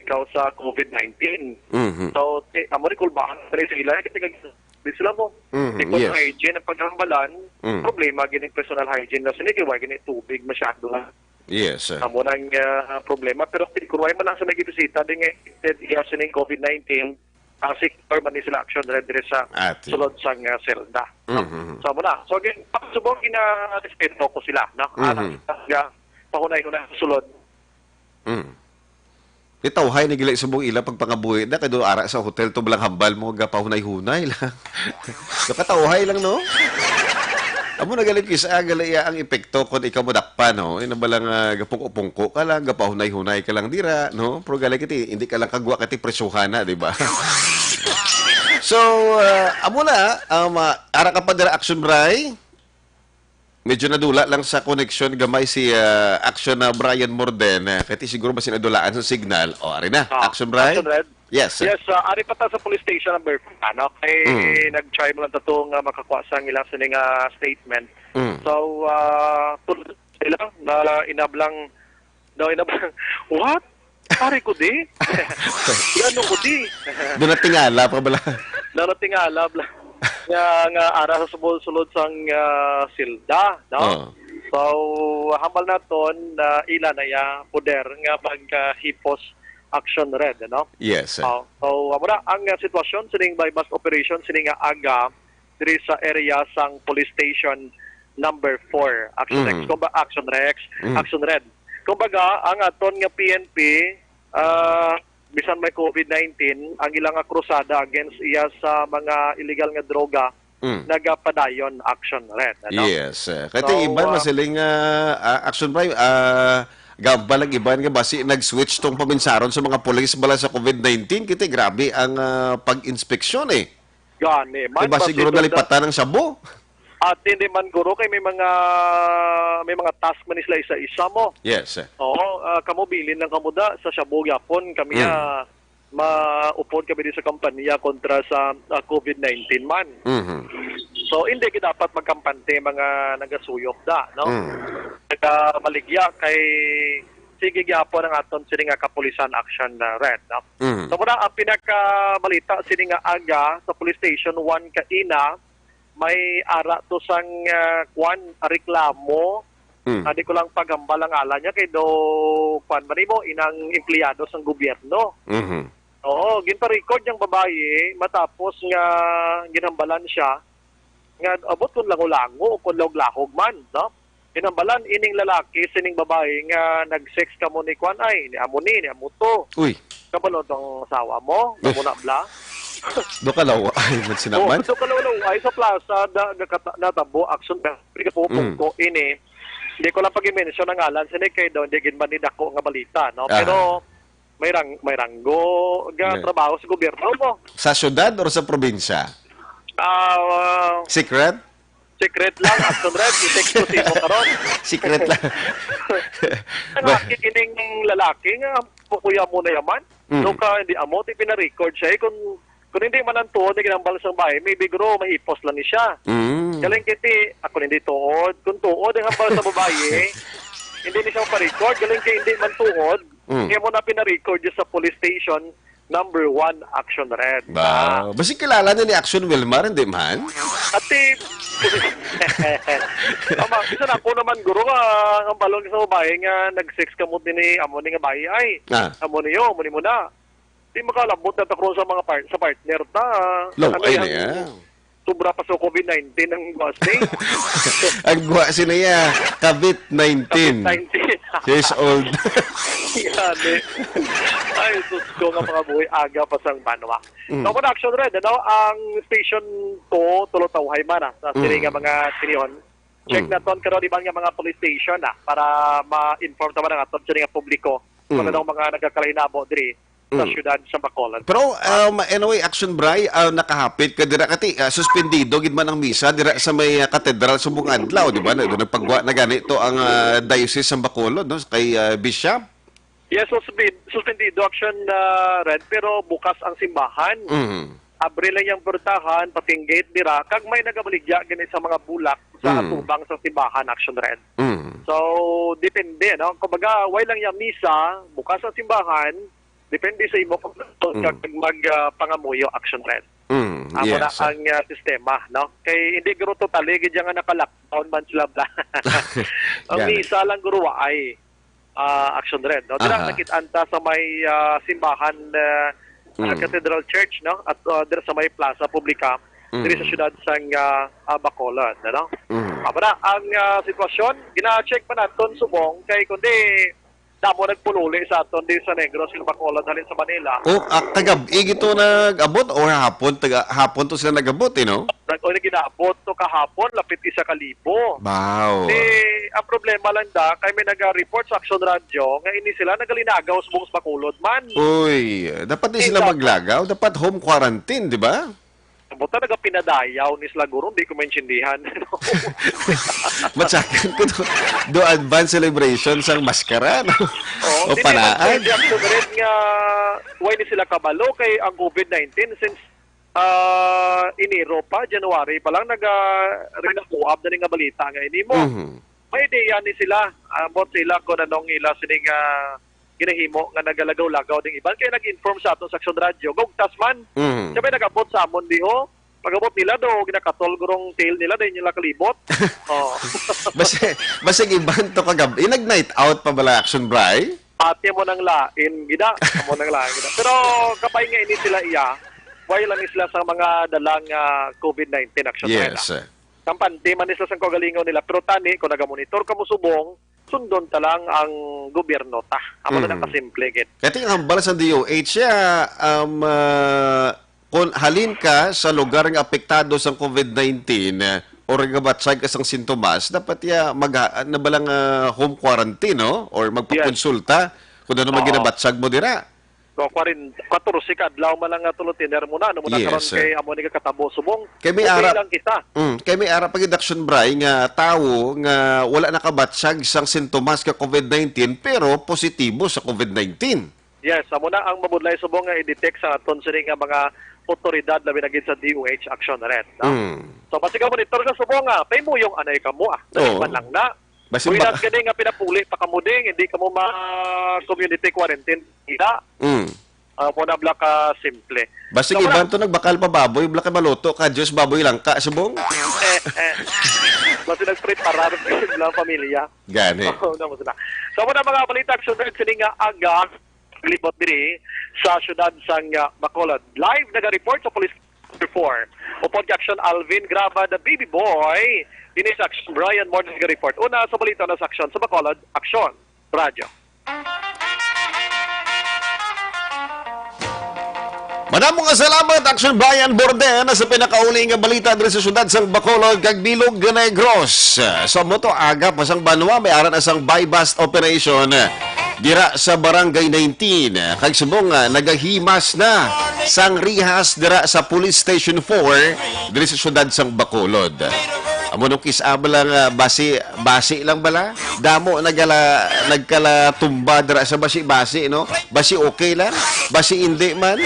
ikaw sa COVID nineteen. Mm-hmm. So, ti, amo ni kulbahan sa sila, kasi nag- di sila mo. Mhm, Because yes. hygiene ang paghambalan, Mm. problema gini personal hygiene na sila, kaya gini tubig masyado na. Yes. Uh, Amo nang ah, problema. Pero kung wala man lang sa nagbisita din nga infected iya sining COVID nineteen, ah, secure man ni sila action red dire sa Ate. Sulod sang ah, selda. No? Mhm. So, amo na. So, again, subong gina-respeto ko sila, no? Mhm. Ang pahunay-hunay sa sulod. Mm. Itawhay ni gila subong ila pagpangabuhi na kay do ara sa hotel to balang hambal mo gapahunay-hunay lang. Do katawhay lang, no? Amo na galing kisa gali iya ang epekto kung ikaw mo dakpa, no? Ina ba lang ah, gapungko-pungko ka lang, gapahunay-hunay ka lang dira, no? Pero gali kiti hindi ka lang kagwa kati presuhan na, di ba? So, ah, amo na, um, ah, ara ka pa dira action, Bri? Medyo nadula lang sa koneksyon gamay si ah, action na Brian Morden. Ah, kay ti siguro ba sinadulaan sa signal? O, ari na. Ah, Action, Bri? Action, Red. Yes. Yes, ah, ari pa ta sa police station number four, ano? Kay Mm. nag-try mo lang ta to nga makakuha sang ila sini nga statement. Mm. So, ah, tul- sila na inablang, no, inablang, what? Pare ko di? Ano ko di? Doon na tingala pa bala. Naratingala bla. Nga, nga ara sa sulod-sulod sang ah, silda, no? Oo. So, hambal naton na ila na ya poder nga maghipos action red, no? Yes. Oh, so, amo na ang ah, sitwasyon sining buy-bust operation sining nga aga diri sa area sang police station number four, Action Mm. X, kumba, Action Rex, Mm. Action Red. Kumbaga, ang aton nga P N P, ah, bisan may COVID nineteen, ang ilang nga krusada against iya sa mga illegal nga droga Mm. nagapadayon, Action Red, ano? Yes. Uh, kaya So, iban ah, masiling ah, ah, action, Bri, ah, gamba lang iban nga basi nag-switch tong paminsaron sa mga pulis bala sa COVID nineteen. Kaya grabe ang ah, pag-inspeksyon eh. Gani man, Diba basi siguro to nalipatan ng shabu? At hindi man guro kay may mga may mga task man sila isa-isa mo. Yes. Oo, ah, kamo bilin lang kamo da sa shabu gyapon kami Mm. ah, maupod kami di sa kampanya kontra sa ah, COVID nineteen man. Mhm. So hindi gid dapat magkampante mga nagasuyop da, no? Mm. Nagamaligya kay sige gyapon ang aton sini nga kapulisan action na red, no? Mm. So muna ang pinakabalita sini nga aga sa police station one kaina may ara to sang, ah, kwan, reklamo. Mm. Ah, di ko lang paghambal ang ngalan niya kay do, kwan man nimo, inang empleyado sang gobyerno. Mhm. Oo, ginpa-record yang babayi matapos nga ginhambalan siya nga abot kon lango-lango o kon lahog-lahog man, no? Ginhambalan ining lalaki sining babayi nga nag-sex kamo ni kwan ay, ni amo ni, ni amo to. Uy. Kabalo tong asawa mo, Uy. Amo na bla. Do ka law-ay man sinaman? Oo, do ka law-ay sa plaza, da, nakata-, natabo, action, Mm. ko ini. Hindi ko lang pag-mention ang ngalan, sini kay do, hindi gid man ni dako nga balita, no? Aha. Pero may rang-, may ranggo, ga May trabaho sa gobyerno mo. Sa syudad or sa probinsya? Ah, Secret? Secret lang, Action Red, i-text ko sa imo karon. Secret lang. Ang Ba- akin ining lalaki nga, kuya mo na yaman. Mm. No ka, hindi amo, ti pina-record siya. Eh, kung, kung hindi man ang tuod na ginambal sa bahay, maybe guro, mahipos lang ni siya. Mm. Galing kiti, ako hindi tuod. Kung tuod ang hambal sa babae, hindi ni siya maparecord. Galing kay hindi man tuod, Mm. kaya mo na pina-record dyan sa police station, number one, Action Red. Ba, Ah. basi kilala na ni Action Wilmar, hindi man? Ati, tama, isa na ako naman, guro, nga, ang balon sa babae nga nag-sex ka mo din ni, amo ni nga bayi, ay, Ah. amo niyo, amo ni mo na. Di makalabot na takron sa mga par-, sa partner ta. Lo, Ano ay yan? na yan. Sobra pa sa covid nineteen ang guwas ni. Ang guwa sila ya, kabit nineteen. Nineteen. Years old. Grabe. Ay, sus ko nga mga buhay, aga pa sang banwa. Mm. So, production red, ano, ang station two, Tulotawhay man, ah, sa sini Mm. nga mga siniyon. Check Mm. naton karon iban nga mga police station, ah, para ma-inform naman ang aton sini nga publiko kung Mm. anong mga nagkakalahinabo diri sa Mm. siyudad sa Bacolod. Pero, um, anyway, Action Bray, ah, nakahapit ka dira kati, ah, suspendido gid man ang misa dira sa may, ah, katedral subong adlaw, di ba? Na, nagpagwa na gani to ang, ah, Diocese sa Bacolod, no? Kay, ah, Bishop? Yes, suspend-, suspendido, Action, ah, Red, pero bukas ang simbahan. Mhm. Abre lang yang portahan, pating gate dira, kag may nagabaligya gani sa mga bulak sa Mm. atubang sa simbahan, Action Red. Mm. So, depende, no? Kumbaga, way lang yang misa, bukas ang simbahan, depende sa imo kung Mm. kag mag, ah, pangamuyo, Action Red. Mm, Amo na yes. ang, ah, sistema, no? Kay hindi guro totally gid nga naka-lockdown man sila, bla. Ang Yeah. misa lang guro ay, ah, Action Red, no? Dira Aha. nakit-an ta sa may, ah, simbahan, ah, ah, Mm. Cathedral Church, no? At, ah, dira sa may Plaza Publica, diri sa Mm. siyudad sang, ah, ah, Bacolod, ano? Mm. Amo na ang, ah, sitwasyon. Gina-check pa naton subong kay kundi damo nagpululi sa aton di sa Negros, sa Bacolod, halin sa Manila. Oh, ah, kagab-i gito nag-abot o hapon, taga, hapon to sila nag-abot, eh, no? Nag-, o, naginaabot to kahapon, lapit isa ka libo. Wow. Di, ang problema lang da, kay may naga-report sa Action Radio nga ini sila nagalinagaw sa buong Bacolod man. Uy, dapat di Di sila dapat. maglagaw, dapat home quarantine, di ba? Buta nagapinadayaw ni sila guro, di ko maintindihan. Matsakan ko to. Do advance celebration sang maskara, no? Oo, O hindi panaan. man pwede ang sumunod nga why ni sila kabalo kay ang covid nineteen since, ah, Enero pa, January pa lang naga rinakuab na ni nga balita nga ini mo. Mhm. May ideya ni sila, ah, about sila kung anong ila sini nga ginahimo nga nagalagaw-lagaw ding iban. Kaya nag-inform sa aton sa Action Radio, gugtas man. Mhm. Siya may nag-abot sa amon diho. Pag-abot nila do, ginakatol gurong tail nila, dahil nila kalibot. Oh. Basi, basi iban to kagab-, yung nag-night out pa bala Action Bray? Ate mo nang lain, gida. Amo nang lain, gida. Pero kapay nga ini sila iya, why lang sila sa mga dalang, ah, covid nineteen Action Yes. Bray, ah. Kampante man ni sa sang kaugalingon nila, pero tani, kung nagamonitor ka mo subong, sundon ta lang ang gobyerno ta. Amo na lang Mhm. kasimple, gid. Kaya ang hambal sa D O H siya, um, ah, kung halin ka sa lugar nga apektado sa covid nineteen, eh, or gabatsag ka sang sintomas, dapat ya mag-, na balang, ah, home quarantine, no? Or magpakonsulta kung ano man Oo. ginabatsag mo dira. So, kwarenta, katorse ka adlaw man lang nga tulo tiner mo na, ano mo na Yes, karon sir. kay amo ni kakatabo subong. Kay may Okay ara, lang kita. Mm, kay may ara pa gid Action Bray nga tawo nga wala nakabatsag sang sintomas ka covid nineteen pero positibo sa covid nineteen. Yes, amo na ang mabudlay subong nga i-detect sa aton sini nga mga otoridad, labi na gid sa D O H Action Red, no? Mm. So, basta ka monitor sa subong nga, pay muyong anay ka mo, ah. Oo. Dali man lang na. Basta Buwinas ba- gani nga pinapuli pa kamo ding, hindi kamo ma-community quarantine, ila. Mm. Ah, mao na bala ka simple. Basi So, wala. iban to nagbakal pa baboy, bala kay maluto ka, Diyos, baboy lang ka, subong. Eh, eh. Basi nagpreparar lang pamilya. Gani. Oo, na mo sila. So, mao na mga balita, action red sini nga aga, libot diri sa siyudad sang, ah, Bacolod. Live naga-report sa Police Number four. Upod kay Action Alvin Graba, the baby boy. Dini sa Action Brian Morning report. Una sa balita na sa Action sa Bacolod, Action Radyo. Madamo nga salamat, Action Brian Borden, sa pinakauli nga balita diri sa siyudad sang Bacolod kag Bilog Negros. Sa mo to, aga pa sang banwa, may ara na sang buy-bust operation dira sa Barangay nineteen. Kag subong nga nagahimas na sang rihas dira sa Police Station four diri sa siyudad sang Bacolod. Amo nung kis-, ah, bala nga basi, basi lang bala. Damo nagala, nagkalatumba dira sa basi-basi, no? Basi okay lang, basi hindi man.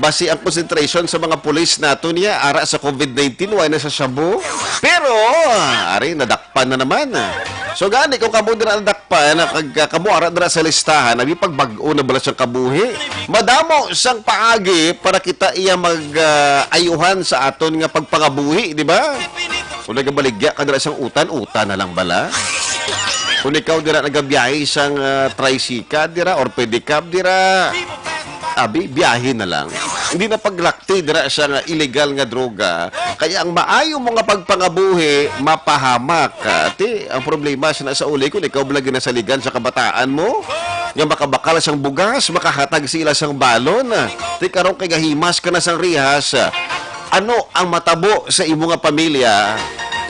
Basi ang concentration sa mga pulis nato niya ara sa covid nineteen, wala na sa shabu. Pero, ah, ari, nadakpan na naman. So gani, kung kamo dira nadakpan, kag, ah, kamo ara dira sa listahan, abi, pagbag-o na bala siyang kabuhi. Madamo sang paagi para kita iya mag, ah, ayuhan sa aton nga pagpangabuhi, di ba? Kung nagabaligya ka dira sang utan, utan na lang bala. Kung ikaw dira nagabiyahe sang, ah, tricycle dira or pedicab dira, abi, biyahe na lang. Hindi na paglakti dira sa nga illegal nga droga. Kaya ang maayo mo nga pagpangabuhi, mapahamak. Ah, ti, ang problema sa, sa uli, kung ikaw bala ginasaligan sa kabataan mo, nga makabakal sang bugas, makahatag sila sang balon. Ti, karon kay gahimas ka na sang rihas. Ano ang matabo sa imo nga pamilya,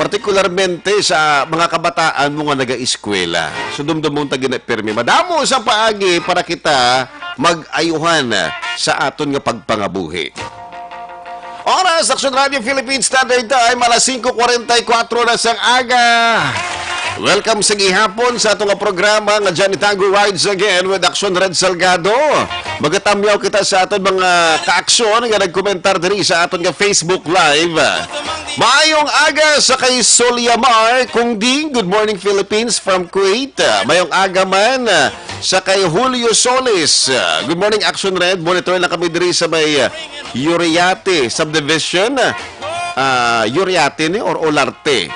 partikularmente sa mga kabataan mo nga nagaeskwela? So, dumdumon ta gina pirmi. Madamo sa paagi para kita mag-ayuhan sa aton nga pagpangabuhi. Oras, Action Radio Philippines Standard Time, alas singko kwarenta y kuwatro na sang aga. Welcome sa gihapon sa ato nga programa nga Johnny Tango Rides Again with Action Red Salgado. Magatamyaw kita sa aton mga kaaksyon nga nagkomentar diri sa aton nga Facebook Live. Maayong aga sa kay Solyamar Kungding. Good morning, Philippines, from Kuwait. Mayong aga man sa kay Julio Solis. Good morning, Action Red. Monitor na kami diri sa may Yuriate Subdivision. Ah, Yuriate ni or Olarte.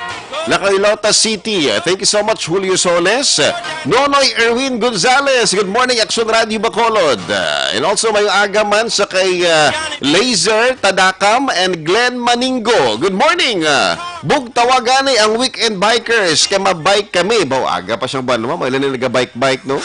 Lacailota City. Thank you so much, Julio Soles. Nonoy Erwin Gonzalez, good morning, Action Radio Bacolod. Uh, and also, may aga man sa kay, uh, Laser Tadakam and Glenn Maningo. Good morning. Uh, bugtawagan ni ang Weekend Bikers kay mabike kami. Baw, aga pa siyang banwa, may lang nagabike-bike, no?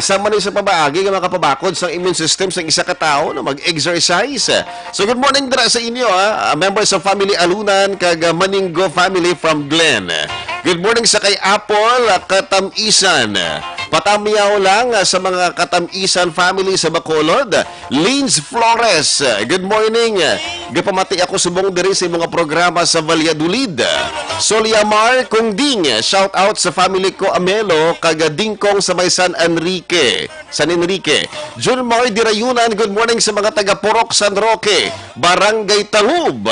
Isa man ni sa pabaagi nga makapabakod sa immune system sa isa ka tawo na mag-exercise. So, good morning dira sa inyo, ha? Ah, members sa family Alunan kag, ah, Maningo family from Glen. Good morning sa kay Apple, ah, Katamisan. Patamyaw lang, ah, sa mga Katamisan family sa Bacolod. Lins Flores, good morning. Gapamati ako subong diri sa mga programa sa Valladolid. Soliamar Kungding, shout out sa family ko Amelo kag Dingkong sa may San Enrique. San Enrique. Junmar Dirayunan, good morning sa mga taga Purok San Roque, Barangay Tangub.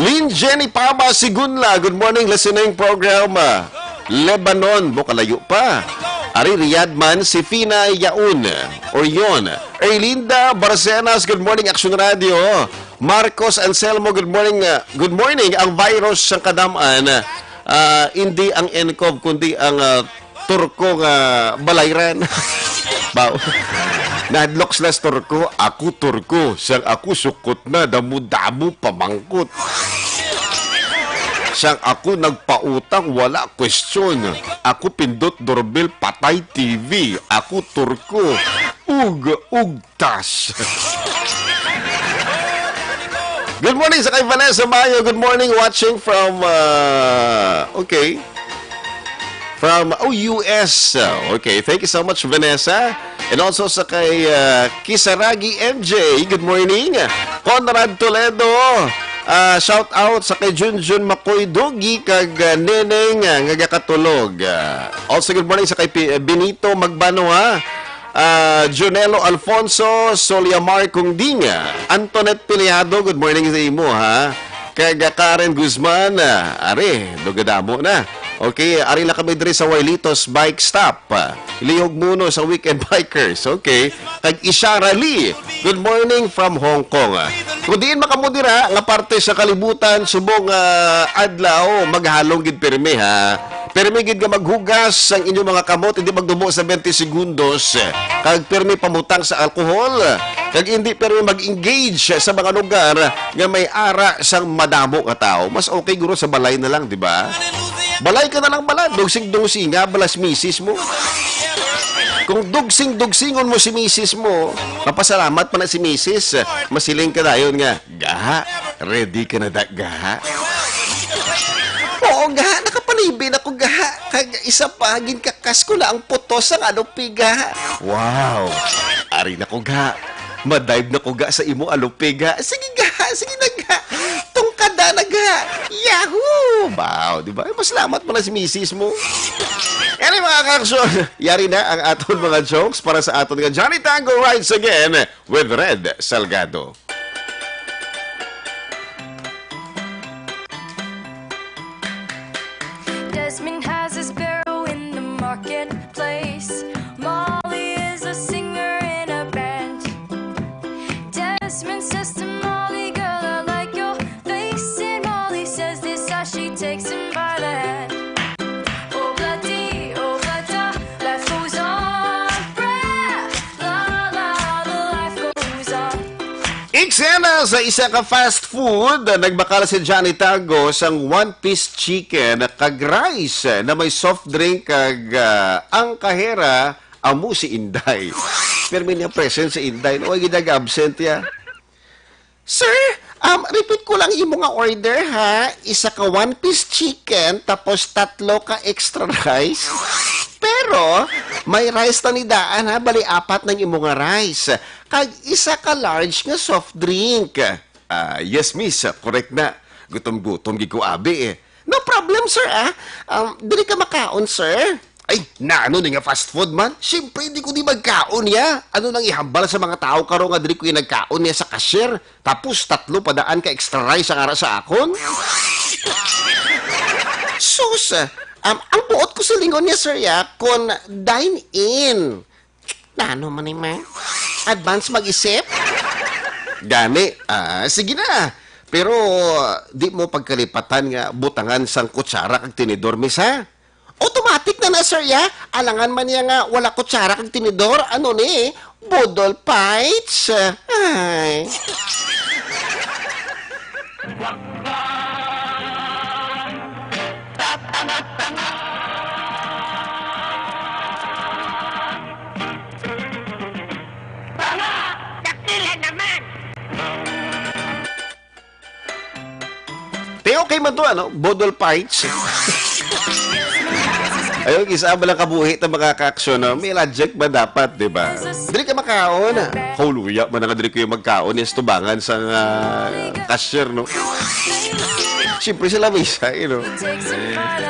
Lynn Jenny Pama Sigunla, good morning, listening program, ah, Lebanon, mo kalayo pa. Ari Riyadh man, si Fina Yaun, or Yon. Erlinda Barcenas, good morning, Action Radio. Marcos Anselmo, good morning, ah, good morning. Ang virus sa kadam-an, ah, hindi ang N cov, kundi ang, ah, Turko nga balayran. Baw. Nahadlok sila sa Turko, "Ako Turko, sang ako sukot na, damo-damo pamangkot. Sang ako nagpautang, wala question. Ako pindot doorbell, patay T V. Ako Turko, ug, ug tas." Good morning sa kay Vanessa Mayo. Good morning, watching from, uh, okay. From, oh, U S. Okay, thank you so much, Vanessa. And also sa kay, uh, Kisaragi M J. Good morning. Conrad Toledo. Uh, shout out sa kay Junjun Makoy Dogi kag, uh, Neneng, uh, nga gatulog. Uh, also, good morning sa kay Pi-, Benito Magbano, ha. Ah, Junelo Alfonso, Soliamar Kungding, Antoinette Piliado, good morning sa imo, ha. Kag, ah, Karen Guzman, ah, are, dugadamo na. Okay, ari lang kami diri sa Wailitos Bike Stop. Lihog Muno sa Weekend Bikers. Okay. Kag Ishara Lee, good morning from Hong Kong. Kung diin man kamo dira nga parte sa kalibutan, subong, ah, adlaw, maghalong gid pirmi, ha. Pirmi gid nga maghugas ang inyong mga kamot, hindi magtubo sa twenty segundos. Kag pirmi pamutang sa alcohol. Kag hindi pirmi mag-engage sa mga lugar nga may ara sang madamo nga tao. Mas okay guro sa balay na lang, di ba? Balay ka na lang bala, dugsing-dugsinga bala si misis mo. Kung dugsing-dugsingon mo si misis mo, mapasalamat pa na si misis, masiling ka dayon nga, "Gaha, ready ka na da, gaha?" "Oo, gaha, nakapalibin ako, gaha. Kag isa pa, ginkakas ko na ang putos sang alupi, gaha." "Wow! Ari na ko, gaha. Madive na ko, gaha, sa imo alupi, gaha." "Sige, gaha, sige na, gaha. Tungkada na, gaha. Yahoo!" Wow, di ba? Ay, masalamat pala si misis mo. Anyway, mga kaaksyon, yari na ang aton mga jokes para sa aton nga Johnny Tango Rides Again with Red Salgado. Desmond has a sparrow in the marketplace. Molly is a singer in a band. Desmond says to Molly, "Girl, I like your face." And Molly says this as she takes him by the hand. Oh, bloody, oh, bloody, life goes on. Brah! La, la, the life goes on. Eksena sa isa ka fast food, nagbakal si Johnny Tango sang one-piece chicken kag rice na may soft drink kag, ah, ang kahera amo si Inday. Pirmi niya present si Inday. No, ay gid absent ya. "Sir, um, repeat ko lang imo nga order, ha. Isa ka one-piece chicken, tapos tatlo ka extra rice. Pero may rice na ni daan, ha. Bali, apat nang imo nga rice. Kag isa ka large nga soft drink." "Ah, yes, miss. Correct na. Gutom-gutom gid ko abi, eh." "No problem, sir, ah. Um, diri ka makaon, sir." "Ay, naano ni nga fast food man? Siyempre, di ko di magkaon niya. Ano nang ihambal sa mga tao karon nga diri ko nagkaon niya sa cashier? Tapos tatlo pa daan ka extra rice ang ara sa akon?" "Sus, ah, um, ang buot ko silingon niya, sir, ya, kon dine in." "Nano man ni, ma? Advance mag-isip?" "Gani, ah, sige na. Pero di mo pagkalipatan nga butangan sang kutsara kag tinidor, miss, ha? Automatic na na, sir, ya. Alangan man niya nga wala kutsara kag tinidor, ano ni? Budol fights. Ay." Tanga! Dakila naman! Te, okay man to, ano? Bodol fights. Ayun, isa ba lang kabuhi ta mga kaaksyon, no? May logic ba dapat, di ba? Dili ka makaon. Kauluya man nga dili ko yung magkaon, yung tubangan sa, ah, cashier, no? Siyempre sila may isa, you know.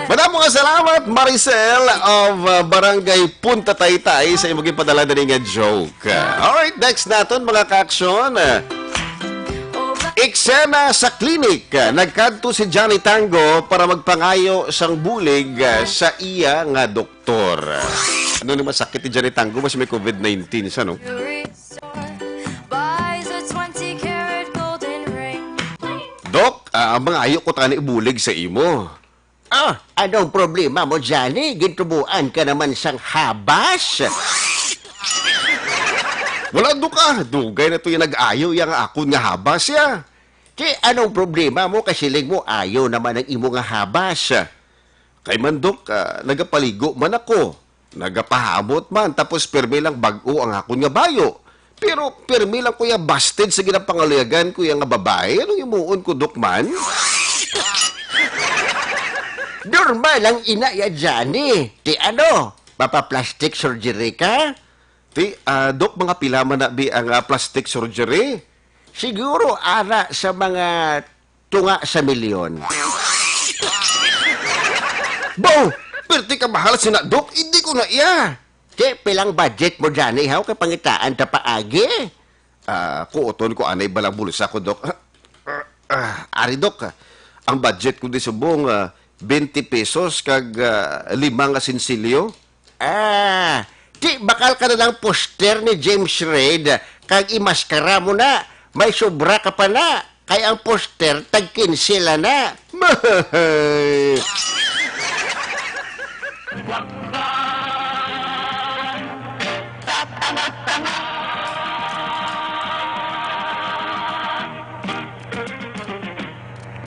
Madamo nga salamat, Maricel of, uh, Barangay Punta Taytay, sa imong gipadala diri nga joke. Alright, next naton, mga kaaksyon. Eksena sa clinic. Nagkadto si Johnny Tango para magpangayo sang bulig, uh, sa iya nga doktor. Ano ni masakit ni Johnny Tango? Mas may covid nineteen siya, no? Buys a twenty karat golden ring. "Dok, ah, mangayo ko tani bulig sa imo." "Ah, anong problema mo, Johnny? Gintubuan ka naman sang habas." "Wala, Dok, ah. Dugay na to yung nag-ayo yang akon nga habas, ya." "Ti, anong problema mo? Kasiling mo, ayo naman ang imo nga habas." "Kay man, Dok, ah, nagapaligo man ako. Nagapahamot man, tapos pirmi lang bag-o ang akon nga bayo. Pero pirmi lang ko ya busted sa ginapangaluyagan ko ya nga babae. Anong himuon ko, Dok, man?" "Normal ang ina ya, Johnny. Ti ano, mapa-plastic surgery ka?" "Ti, ah, Dok, mga pila man na bi ang, ah, plastic surgery?" "Siguro ara sa mga tunga sa milyon." "Baw! Perti ka mahal sina, Dok, hindi ko na iya." "Ti, pilang budget mo, Johnny, haw, kay pangitaan ta paagi?" "Ah, kuoton ko anay balang bulsa ko, Dok." "Ah, ah, ah, ari, Dok, ah, ang budget ko di subong, ah, twenty pesos kag, ah, lima nga sinsilyo? Ah, di bakal ka na lang poster ni James Reid kag imaskara mo na. May sobra ka pa na. Kay ang poster, tag kinse la na.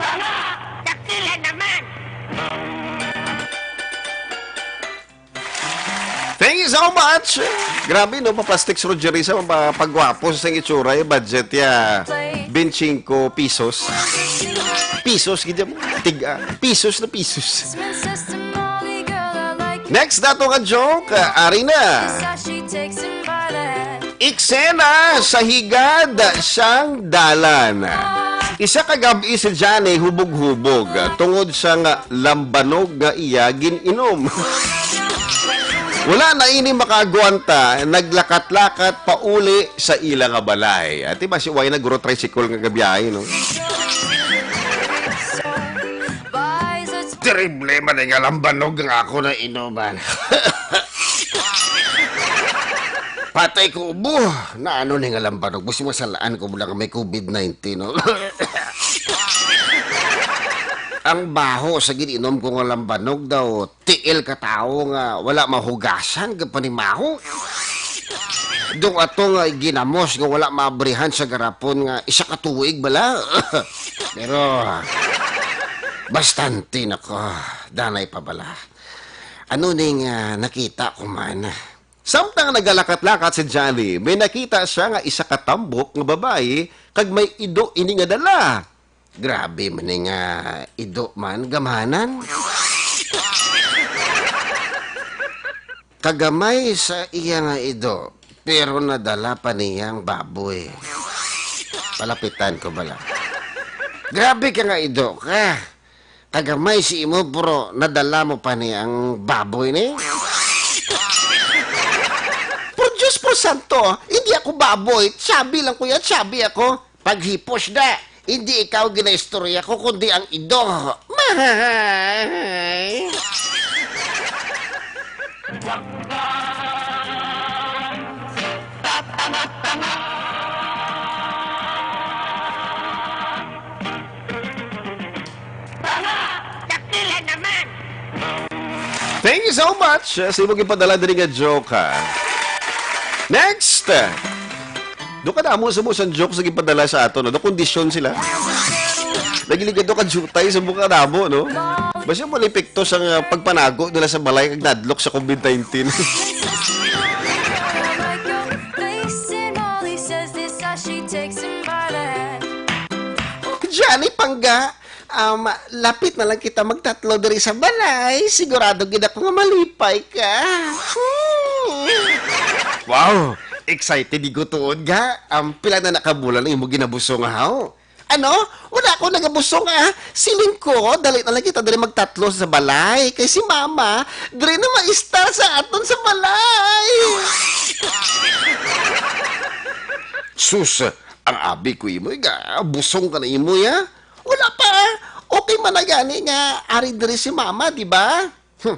Tanga! Dakila naman! Thank you so much! Grabe, no? Paplastik si Roger Risa, mapagwapo sa itsura, eh, budget ya. Benching ko, pesos. Pesos, gid mo. Tig, ah, pesos na pesos. Next, dato nga joke, ah, ari na. Eksena sa higad sang dalan. Isa ka gab-i si Johnny hubog-hubog, ah, tungod sa nga lambanog nga iya gin-inom. Wala na ini makaagwanta, naglakat-lakat pauli sa ila nga balay. Ati ba si Wayna guro tricycle nga gabiyahe, no? Terrible man nga lambanog nga ako na inuman. Patay ko, ubo. Na ano ni nga lambanog? Busi masalaan ko mo lang may covid nineteen, no? Ang baho sa gininom ko nga lambanog daw, tiil ka tawo nga wala mahugasan ka panimaho. Dong ato nga ginamos nga wala maabrihan sa garapon nga isa ka tuig bala. Pero, bastante na ko. Danay pa bala. Ano ning, ah, nakita ko man? Samtang nagalakat-lakat si Johnny, may nakita siya nga isa ka tambok nga babayi kag may ido ini nga dala. Grabe man ni nga ido man, gamhanan. Kagamay sa iya nga ido, pero nadala pa niya ang baboy. Palapitan ko bala. Grabe ka nga ido ka. Kagamay si imo, pero nadala mo pa ni ang baboy ni? Por Diyos, por santo, hindi ako baboy. Chubby lang ko yan, chubby ako. Paghipos na, hindi ikaw ginaistorya ko, kundi ang ido. Mahay! Tanga! Dakila naman! Thank you so much, uh, sa imong ipadala diri nga joke, ha. Next! Do ka damo sa mo sang joke sa gipadala sa ato, no? Do kondisyon sila. Nagiligado ka jutay sa mukha namo, no? Basta mo epekto sa, uh, pagpanago nila sa balay kag nadlok sa covid nineteen. Johnny Pangga, um, lapit na lang kita magtatlo diri sa balay. Sigurado gid ako nga malipay ka. Hmm. Wow! Excited di ko tuod ga. Um, pila na nakabulan ang imo ginabusong, haw? Ano? Wala ko nagabusong, ah. Siling ko, dali na lang kita diri magtatlo sa balay. Kay si Mama, diri na maistar sa aton sa balay. Sus, ang abi ko imo, ga, busong ka na imo, ya? Wala pa. Okay man na gani nga ari diri si Mama, di ba? Hmm.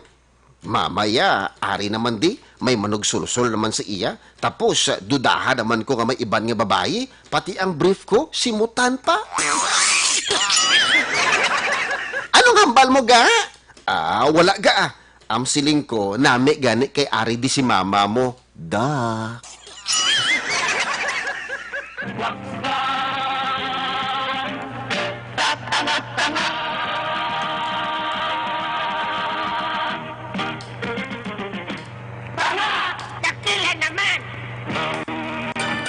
Mama, ya, ari naman di, may manugsulsol naman sa iya. Tapos, dudaha naman ko nga may iban nga babayi, pati ang brief ko, simutan pa. Anong hambal mo, ga? Ah, wala, ga, ah. Ang siling ko, nami gani kay ari di si Mama mo. Da.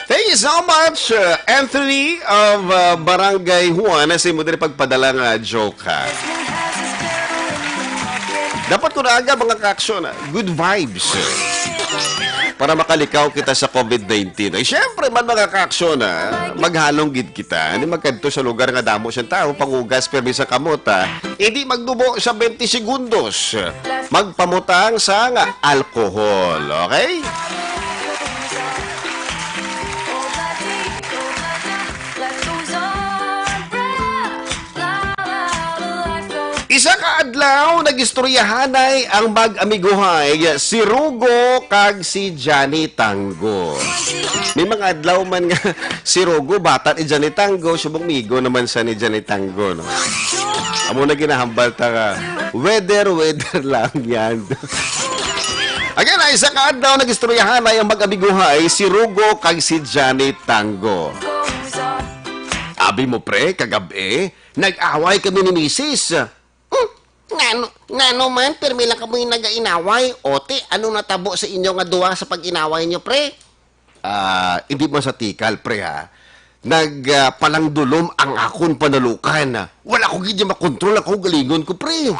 Thank you so much, uh, Anthony of, uh, Barangay Juan, sa imo diri pagpadala nga joke, ha. Dapat ko na aga, mga kaaksyon, ha? Good vibes. Para makalikaw kita sa covid nineteen. Ay, syempre man, mga kaaksyon, ha? Maghalong gid kita. Hindi magkadto sa lugar nga damo siyang tao, pangugas, permi sa kamot, ha? Hindi magdubo sa twenty segundos. Magpamutang sa nga alcohol, okay? Isa ka Adlaw, nagistoryahanay ang mag-amiguhay, si Rugo kag si Johnny Tango. May mga adlaw man nga si Rugo, bata ni Johnny Tango, subong migo naman siya ni Johnny Tango, no? Amo na ginahambal ta nga, weather, weather lang yan. Again, ay isa ka adlaw, nagistoryahanay ang mag-amiguhay, si Rugo kag si Johnny Tango. Abi mo, pre, kagab-i, nag-away kami ni misis. Hmm? Ngano, ngano man, pirmi lang kamoy nagainaway? O, ti, ano natabo sa inyo nga duwa sa pag-inaway nyo, pre? Ah, hindi man sa tikal, pre, ha. Nag, ah, palangdulom ang akon panulukan. Wala ko gid makontrol ako galingon ko, pre.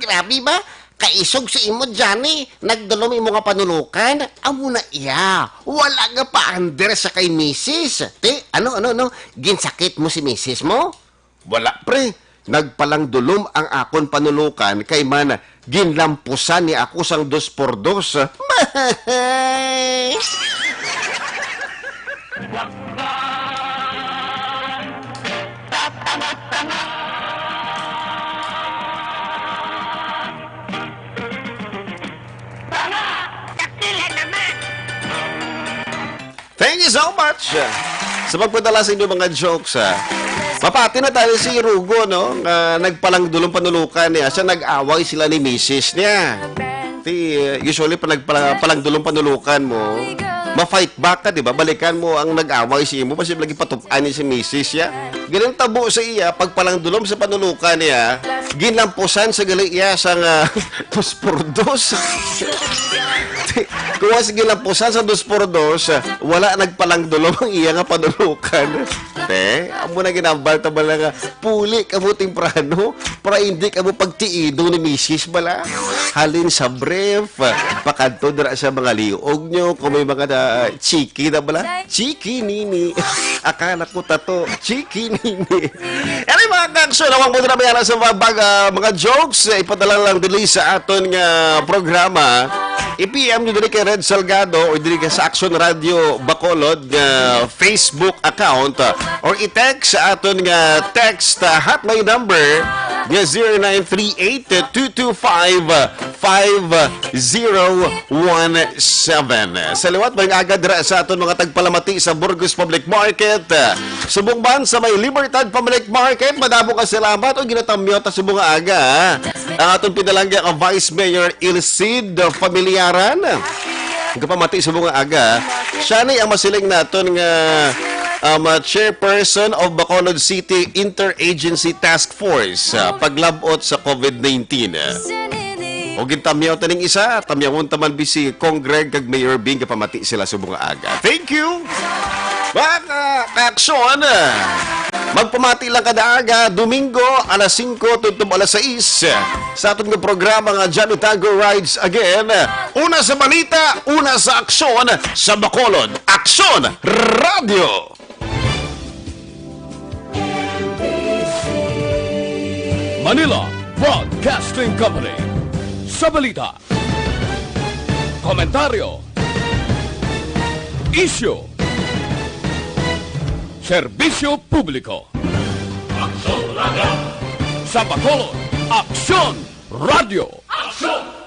Grabe ba? Kaisog sa imo, Johnny. Nagdulom imo nga panulukan. Amo na iya. Wala nga pa-under sa kay misis. Ti, ano, ano, ano? Ginsakit mo si misis mo? Wala, pre. Nagpalangdulom ang akon panulukan kay man ginlampusan ni ako sang dos por dos. Thank you so much, ah, sa pagpadala sa inyong mga jokes, ah. Mapati na tayo si Rugo, no? Nga nagpalangdulong panulukan niya. Siya nag-away sila ni misis niya. Ti, uh, usually, pa nagpala-, palangdulong panulukan mo, ma-fight back ka, di ba? Balikan mo ang nag-away sa imo, kasi lagi patup-an ni si misis niya. Ganun tabo sa iya, pagpalangdulom sa panulukan niya, ginlampusan sa gali iya sa nga dos por dos. Kuha sa ginlampusan sa dos por dos, wala nagpalangdulom ang iya nga panulukan. Te, amo na ginambal ta bala nga, puli kamo temprano, para hindi kamo pagtiido ni misis bala. Halin sa brief, pakadto dira sa mga liog nyo, kung may mga na, chiki na bala. Chiki nini. Akala ko tato. Chiki nini. Anyway, mga kaaksyon, awang mo na bayana sa mga, bag-, ah, mga jokes, eh, ipadala lang dili sa aton nga programa. I-P M nyo dili kay Red Salgado o dili kay sa Aksyon Radio Bacolod nga Facebook account, ah, or i-text sa aton nga text, ah, hotline number nga zero nine three eight two two five five zero one seven. Sa liwat, may aga dira sa aton mga tagpalamati sa Burgos Public Market. Subong man sa may Libertad Public Market, madamo ka salamat o ginatamyo ta subong nga aga. Ang aton pinalangga ang Vice Mayor Ilcid Familiaran. Gapamati subong nga aga. Siya ni ang masiling naton nga, um, uh, chairperson of Bacolod City Interagency Task Force, uh, paglabot sa COVID nineteen. O gintamyaw ta ning isa, tamyawon ta man bisi Cong Greg kag Mayor Bing, gapamati sila subong nga aga. Thank you! Mga ka-, kaaksyon, magpamati lang kada aga, Domingo, alas singko tubtob alas sais, sa aton nga programa nga Johnny Tango Rides Again. Una sa balita, una sa aksyon, sa Bacolod. Aksyon Radio! Manila Broadcasting Company. Sa balita, komentaryo, isyu, serbisyo publiko. Aksyon Radio. Sa Bacolod, Aksyon Radio. Aksyon!